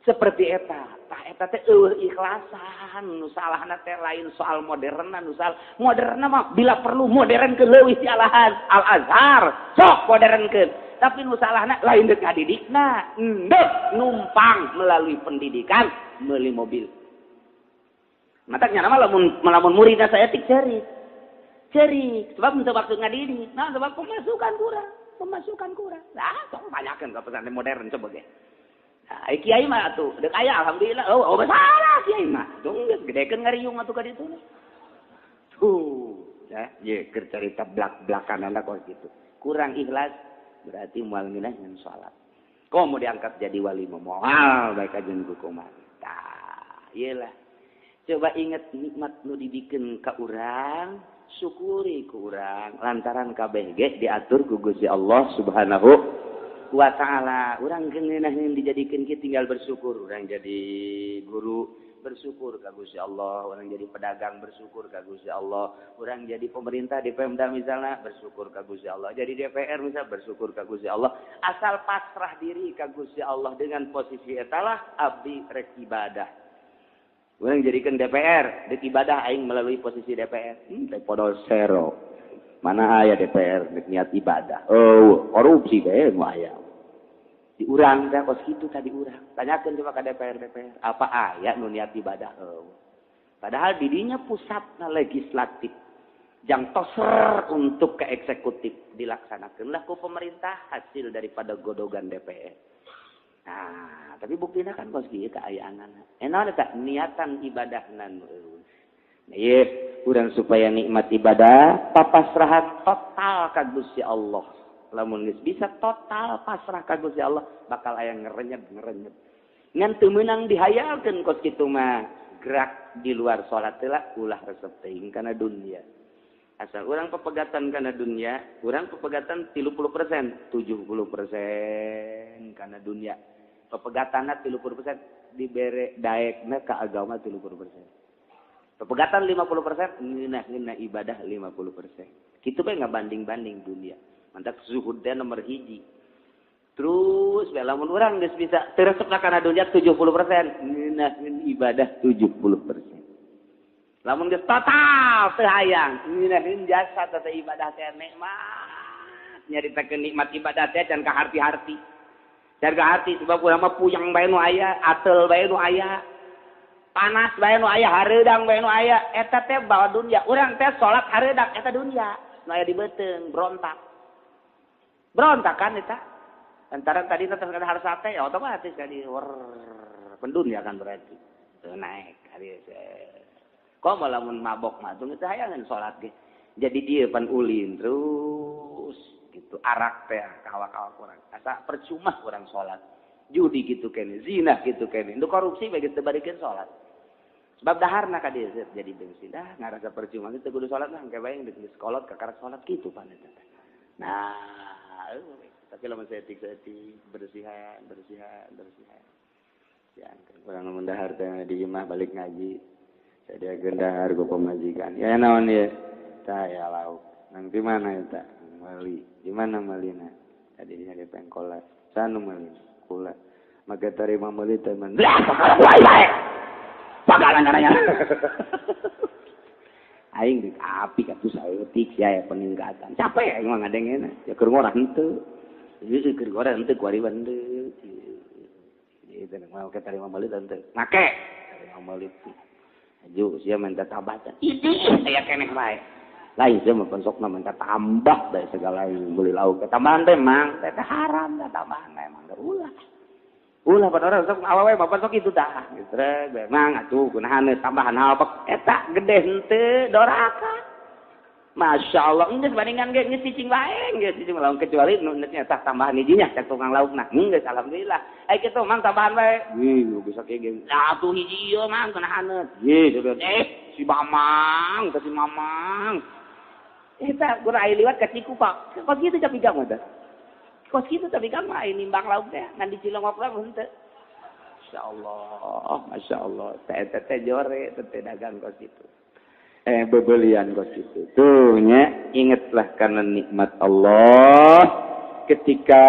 Seperti eta. Tah eta teh eueuh ikhlasan, nu salahna teh lain soal moderna, nu salah moderna mah bila perlu modern ke leuwih ti alahan Al Azhar, sok modernkeun. Tapi nu salahna lain deuk ngadidikna, deuk numpang melalui pendidikan meuli mobil. Matak nya mah lamun muridna saeutik ceurik. Ceurik, sebab untuk waktu ngadidik, nah sebab pemasukan kurang. Nah, sok banyakeun ka pesantren modern coba ge. Nah, kiai mah atuh, deuk aya alhamdulillah. Oh, masalah kiai mah. Tuh geus gedekeun ngariung atuh ka ditu. Tuh, ya, ye keur carita blak-blakan kok gitu. Kurang ikhlas berarti moal ngeunah ngan salat. Kok mau diangkat jadi wali mah moal bae kajeun ku kumaha. Tah, ieu lah. Coba inget nikmat nu dibikeun ka urang, syukuri ku urang lantaran kabeh ge diatur ku Gusti Allah Subhanahu wa ta'ala. Urang ngeunah dijadikeun kieu tinggal bersyukur. Urang jadi guru bersyukur ka Gusti Allah, urang jadi pedagang bersyukur ka Gusti Allah, urang jadi pemerintah di Pemda misalnya bersyukur ka Gusti Allah, jadi DPR misalnya bersyukur ka Gusti Allah. Asal pasrah diri ka Gusti Allah dengan posisi etalah abdi rek ibadah. Urang jadikan DPR, dek ibadah aing melalui posisi DPR. Teh podol sero. Mana aya DPR dek niat ibadah. Oh, korupsi bae nu aya. Diurang teh kos kitu tadi urang. Tanyakeun coba ka DPR, apa aya nu niat ibadah? Oh. Padahal didinya pusatna legislatif. Jang toser untuk ke eksekutif dilaksanakeunlah ku pemerintah hasil daripada godogan DPR. Nah, tapi buktinya kan kos kieu kaayaanana. Enak eta niatan ibadahna nu eueuh. Nah, ieu urang supaya nikmat ibadah papasrahan total ka Gusti Allah. Lamun geus bisa total pasrah ka Gusti Allah bakal aya ngerenyep-ngerenyep. Ngan teu meunang dihayalkeun kos kitu mah. Gerak di luar salat heula ulah resep teuing kana dunia. Asal urang pepegatan kana dunia, urang pepegatan 30%, 70% kana dunia. Pepegatanna 30% dibere daekna ka agama 30%. Pepegatan 50% ngeunah-ngeunah ibadah 50%. Kitu bae ngabanding-banding dunia. Mantak zuhud teh nomor hiji. Terus bae lamun urang geus bisa teu resepna kana dunia 70%, ngeunah ibadah 70%. Lamun geus total teu hayang, ngeunaheun jasa teh ibadah teh nikmat. Nyaritakeun nikmat ibadah teh can ka harti-harti. Can ka harti sebab urang mah puyeng bae nu aya, atel bae nu aya, panas bae nu aya, hareudang bae nu aya. Eta teh bawa dunia. Urang teh salat hareudang eta dunia. Nu aya di beuteung berontak. Berontak kan eta. Antara tadi teteh harus sate ya otomatis jadi pendunia kan berarti. Teu naik hari kok malah mun mabok mah teu hayangan salat ge. Jadi dia pan ulin terus gitu arak teh kawak-kawak urang. Asa percuma urang salat. Judi gitu kene, zina gitu kene. Nu korupsi bae geus teu barikeun salat. Sebab daharna ka dieu jadi bensin dah ngarasa percuma teu kudu salat lah engke bae geus kolot kakara salat kitu pan eta. Nah, tapi lamun seetik-seetik bersihan. Ya, urang mun dahar teh di imah balik ngaji. Saya dahar ku pamajikan. Ya naon ieu? Tah ya lauk. Nang di mana eta? Meuli. Di mana meulina? Tadi nya di pengkolan. Sanu meulina? Kula. Maka tarima meuli teh men. Lah, bae. Bagalan nanya. Aing di api atuh saeutik sia aya peningkatan. Capek aing mah ngadengena. Ya keur ngorah henteu. Ieu keur ngorah henteu kuari henteu. Ieu teh mah oke tarima meuli henteu. Make tarima meuli. Aju sia minta tambah. Idih aya keneh bae. Lain sia mah pensokna minta tambah bae segala beli lauk. Tambahan teh mang teh haram teh tambahan memang ulah. Ulah pada orang sok awewe bapak sok itu dah gitu memang atuh kunahan tambahan halpek eta gede henteu doraka. Masya Allah geus bandingan ge geus cicing bae geus cicing lauk kecuali nu nya tambahan hijinya cek tukang laukna geus alhamdulillah. Ai kitu mang tambahan bae. Ih bisa kieu ge. Atuh hiji ieu mang kunahan. Ih si Mamang ka si Mamang. Eta gura ai liwat ka Ciku Pak. Kos kitu tapi gak mah. Kos kitu tapi kan mah nimbang lauk teh ngan di Cilongok lah henteu. Masyaallah, masyaallah. Teh teh jore teh dagang kos kitu. Bebelian kos kitu. Tuh nya ingatlah karena nikmat Allah ketika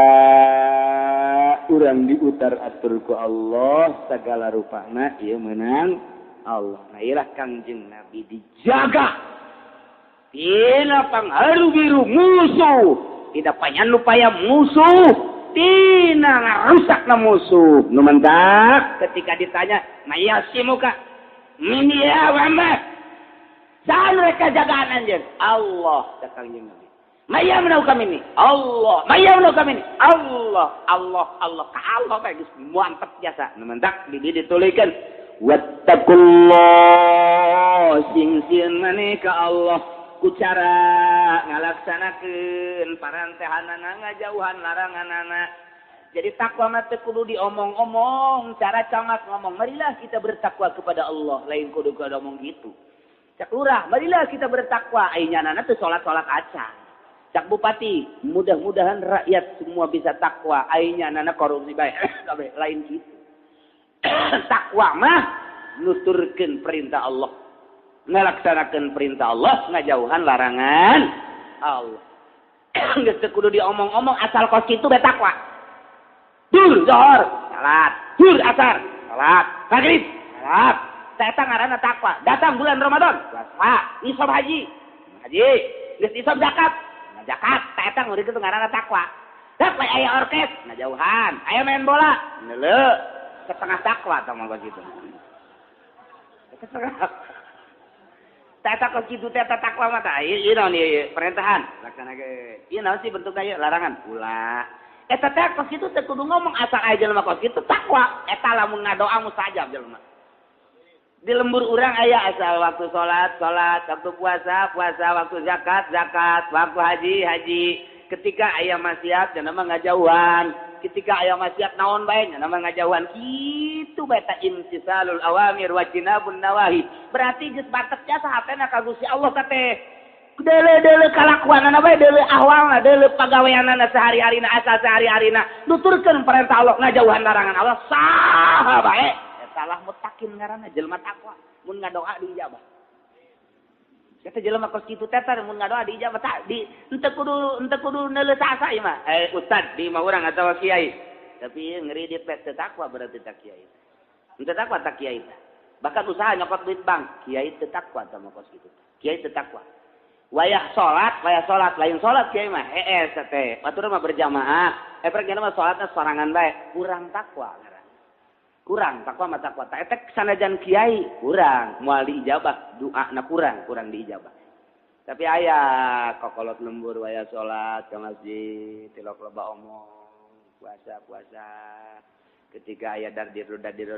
urang diutar atur ku Allah segala rupana ieu meunang Allah. Nah ieu Kangjeng Nabi dijaga tina pangharu biru musuh. Tidak panyan lupaya musuh, tina ngarusak na musuh. Nu mentak ketika ditanya, "Mayasimuka min ya Muhammad?" Saha mereka jagaan anjeun? Allah cak Kangjeng Nabi. Mayamnau kami ini? Allah. Mayamnau kami ini? Allah, Allah, Allah. Ka Allah bae geus mantep jasa. Nu mentak di dieu ditulikeun, "Wattaqullah, sing sieun maneh ka Allah." Ku cara ngalaksanakeun parantehanana ngajauhan laranganana. Jadi takwa mah teu kudu diomong-omong, cara cangak ngomong, marilah kita bertakwa kepada Allah, lain kudu kudu omong gitu. Cak lurah, marilah kita bertakwa, ai nyanana teu salat-salat acan. Cak bupati, mudah-mudahan rakyat semua bisa takwa, ai nyanana korupsi bae, kabeh lain gitu. Takwa mah nuturkeun perintah Allah. Ngelaksanakan perintah Allah, ngajauhan larangan Allah. Geus teu kudu diomong-omong asal kos kitu bae takwa. Dur zuhur, salat, dur asar, salat, maghrib, salat. Eta ngaranna takwa. Datang bulan Ramadan, puasa, nisab haji, haji, geus nisab zakat, zakat. Eta ngeureun kitu ngaranna takwa. Dak aya orkes, ngajauhan, aya main bola, neuleuh, setengah takwa tah mah kitu. Setengah. Teta kos kitu teta takwa mah tah ieu naon ieu perintahan laksanakeun. Ieu naon sih bentukna ieu larangan ulah. Eta teh kos kitu teh kudu ngomong asal aya jelema kos kitu takwa. Eta lamun ngadoa mustajab jelema. Di lembur urang aya asal waktu salat, salat, waktu puasa, puasa, waktu zakat, zakat, waktu haji, haji. Ketika aya maksiat cenah mah ngajauhan. Ketika aya maksiat naon bae nya nama ngajauhan kitu bae ta imtisalul awamir wa jinabun nawahi. Berarti geus batek jasa hatena ka Gusti Allah teh. Deuleu-deuleu kalakuanana bae, deuleu ahwalna, deuleu pagaweanana sehari-harina, asal sehari-harina nuturkeun perintah Allah ngajauhan larangan Allah saha bae. Eta lah mutakin ngaranna jelema takwa mun ngadoa diijabah. Kata jelema kos kitu teh mun ngadoa diijabah tak di henteu kudu neuleuh sasa ieu mah. Ustad di mah urang atawa kiai. Tapi ngeridit bae teu takwa berarti tak kiai. Henteu takwa tak kiai. Bahkan usaha nyokot duit bank, kiai teu takwa tah mah kos kitu. Kiai teu takwa. Wayah salat lain salat kiai mah hees teh. Batur mah berjamaah. Prek mah salatna sorangan bae, kurang takwa ngaran. Kurang takwa mah takwa. Ta etek sanajan kiai kurang moal diijabah, doana kurang diijabah. Tapi aya kokolot lembur waya salat ke masjid, tilok loba omong, puasa-puasa. Ketika aya dardir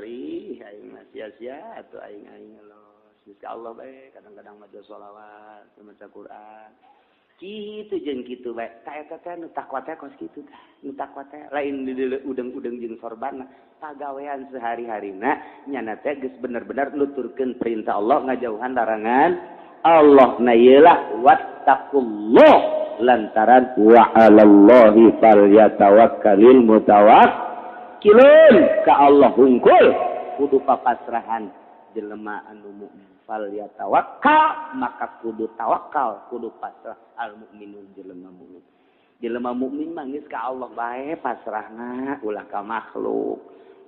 ih aing mah sia-sia atuh aing los. Insyaallah bae kadang-kadang maca sholawat, maca Quran. Kitu jeung kitu bae. Ta eta teh nu takwa teh kos kitu tah. Nu takwa teh lain di udeng-udeng jeung sorbanna. Pagawean sehari-harina nyana teh geus bener-bener nuturkeun perintah Allah ngajauhan larangan Allah. Na ieu lah wattaqullah lantaran wa 'alallahi falyatawakkalul mutawakkilun. Ka Allah hungkul kudu papasrahan jelema anu mukmin. Falyatawakkal maka kudu tawakal kudu pasrah al mukminun jelema mukmin. Jelema mukmin mah geus ka Allah bae pasrahna ulah ka makhluk.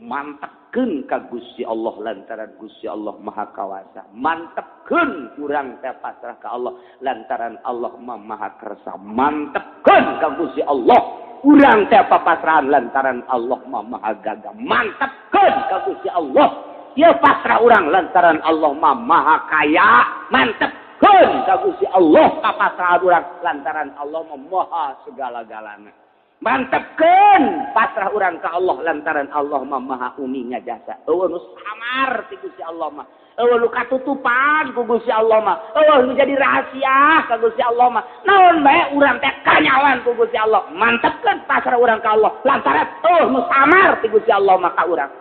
Mantepkeun ka Gusti Allah lantaran Gusti Allah Maha Kawasa. Mantepkeun urang teh pasrah ka Allah lantaran Allah Maha Kersa. Mantepkeun ka Gusti Allah urang teh papasrahan lantaran Allah Maha Gagah. Mantepkeun ka Gusti Allah ieu pasrah urang lantaran Allah Maha Kaya. Mantepkeun ka Gusti Allah papasrahan urang lantaran Allah Maha segala-galana. Mantepkeun pasrah urang ka Allah lantaran Allah mah Maha uninga jasa. Eueuh nu samar ti Gusti Allah mah. Eueuh nu katutupan ku Gusti Allah mah. Eueuh nu jadi rahasia ka Gusti Allah mah. Naon bae urang teh kanyawan ku Gusti Allah. Mantepkeun pasrah urang ka Allah lantaran eueuh nu samar ti Gusti Allah mah ka urang.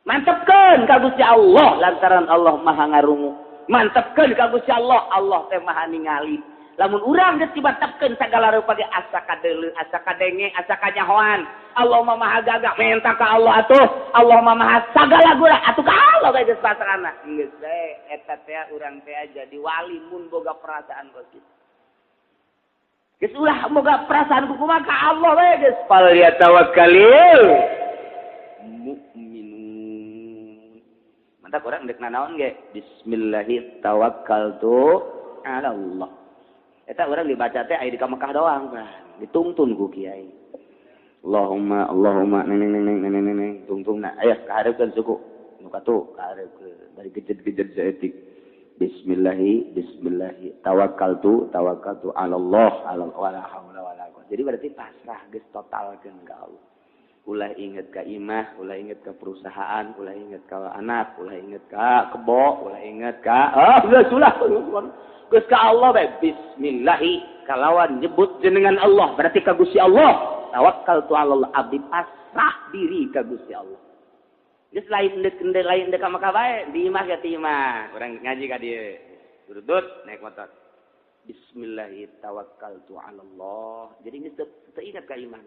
Mantepkeun ka Gusti Allah lantaran Allah Maha ngarungu. Mantepkeun ka Gusti Allah, Allah teh Maha ningali. Lamun urang geus dibatepkeun sagala rupa ge asa kadeuleu, asa kadenge, asa kanyahoan. Allah mah Maha Gagah, menta ka Allah atuh. Allah mah Maha sagala gura, atuh ka Allah bae geus pasrahna. Geus bae eta teh urang teh jadi wali mun boga perasaan kos kitu. Geus ulah boga perasaan kumaha ka Allah bae geus. Fal yatawakkalil mu'minun. Mantap urang deuk nanaon ge? Bismillahi tawakkaltu ala Allah. Eta urang dibaca teh aya di ka Mekah doang, Bang. Ditungtun ku kiai. Allahumma Allahumma neng neng neng neng neng neng tungtungna. Aya kahareupeun suku. Nu katuh kahareupeun bari gejed-gejed saeutik. Bismillahi bismillahi tawakkaltu tawakkaltu ala Allah ala wala haula wala quwwata. Jadi berarti pasrah geus totalkeun ka Allah. Ulah inget ka imah, ulah inget ka perusahaan, ulah inget ka anak, ulah inget ka kebo, ulah inget ka geus ulah. Geus ka Allah bae bismillahi kalawan nyebut jenengan Allah berarti ka Gusti Allah. Tawakkaltu ala Allah, abdi pasrah diri ka Gusti Allah. Geus lain deuk lain deuk ka Mekah bae, di imah ge ti imah. Urang ngaji ka dieu. Durudut naik motor. Bismillahi tawakkaltu ala Allah. Jadi geus teu ingat ka imah.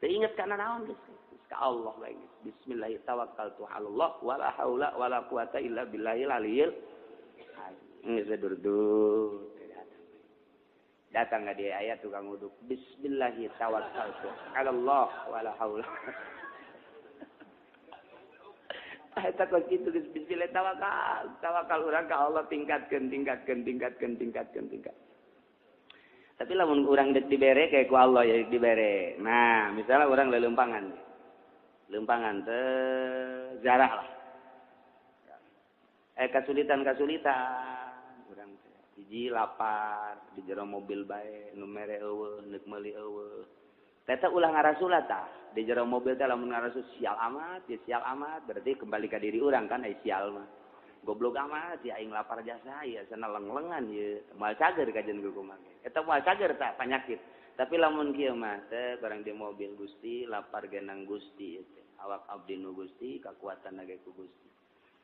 Teu ingat ka nanaon geus. Geus ka Allah bae geus. Bismillahi tawakkaltu ala Allah wala haula wala quwata illa billahil aliyil. Geus durdut datang ka dia aya tukang uduk. Bismillahi tawakkaltu ala Allah wala haula. Eta kos kitu geus bismillah tawakal. Tawakal urang ka Allah tingkatkeun tingkatkeun tingkatkeun tingkatkeun tingkat. Tapi lamun urang deuk dibere kayak ku Allah ya dibere. Nah, misalnya urang leuleumpangan. Leumpangan teh jarah lah. Kasulitan-kasulitan urang teh hiji lapar di jero mobil bae nu mere eueuh neuk meuli eueuh. Teh ulah ngarasula tah di jero mobil teh lamun ngarasul sial amat, ya sial amat berarti kembali ka diri urang kan ai sial mah. Goblok amat ya aing lapar jasa ya sana leng-lengan ye moal cager kajen kumaha. Eta moal cager tah panyakit. Tapi lamun kieu mah teh barang di mobil Gusti lapar genang Gusti ieu teh. Awak abdi nu Gusti kakuatan ge ku Gusti.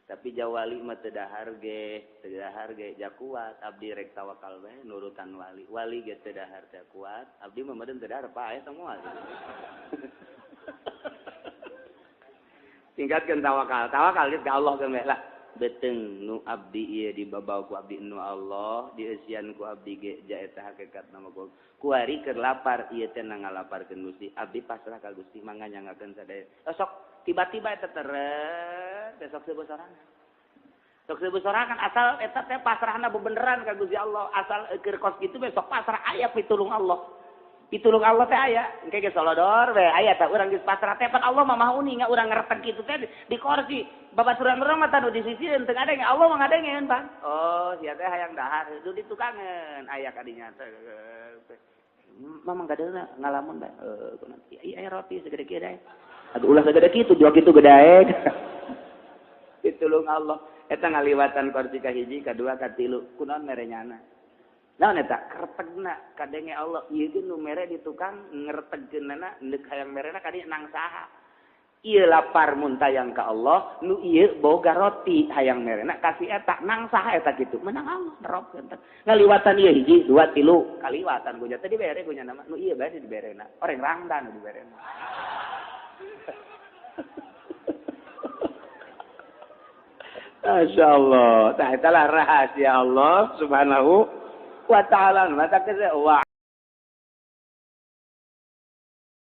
Tapi jawali mah teu dahar ge, teu dahar ge ja kuat, abdi rek tawakal bae nurutan wali. Wali ge teu dahar teu kuat, abdi mah meureun teu dahar paeh moal. Tingkatkeun tawakal, tawakal geus ka Allah geus lah. Beteng nu abdi ieu dibabawa ku abdi nu Allah, dieusian ku abdi ge ja eta hakikat nama ku. Kuari keur lapar ieu teh ngalaparkeun Gusti, abdi pasrah ka Gusti mangga nyangakeun sadaya. Sok tiba-tiba eta teret besok seueuh sorangan. Sok seueuh sorangan asal eta teh pasrahna bebeneran ka Gusti Allah, asal keur kos kitu besok pasrah aya pitulung Allah. Pitulung Allah teh aya, engke geus solodor we aya tah urang geus pasrah teh pan Allah mah maha uninga urang ngereteg kitu teh di kursi. Babaturan urang mah tanu di sisieun teu ngadenge, Allah mah ngadengeun, Bang. Oh, sia teh hayang dahar, du ditukangeun aya ka dinya teh. Mamang gadeuna ngalamun bae. Kunaon ieu aya roti segede kieu dae. Aduh ulah segede kitu, dua kitu gedaek. Pitulung Allah. Eta ngaliwatan kursi ka hiji, ka dua, ka tilu. Kunaon mere nyana? Naon eta kertegna kadenge Allah. Ieu ge nu mere di tukang ngertegkeunana neuk hayang merena ka dieu nang saha. Ieu lapar mun tayang ka Allah, nu ieu boga roti hayang merena kasih eta nang saha eta kitu. Menang Allah nerobkeun teh. Ngaliwatan ieu hiji, dua, tilu, kaliwatan ku nya teh dibere ku nya mah. Nu ieu bae diberena. Oreng rangdan nu diberena. Masya Allah. Tah itulah rahasia Allah Subhanahu wa ta'ala. Mata kese wa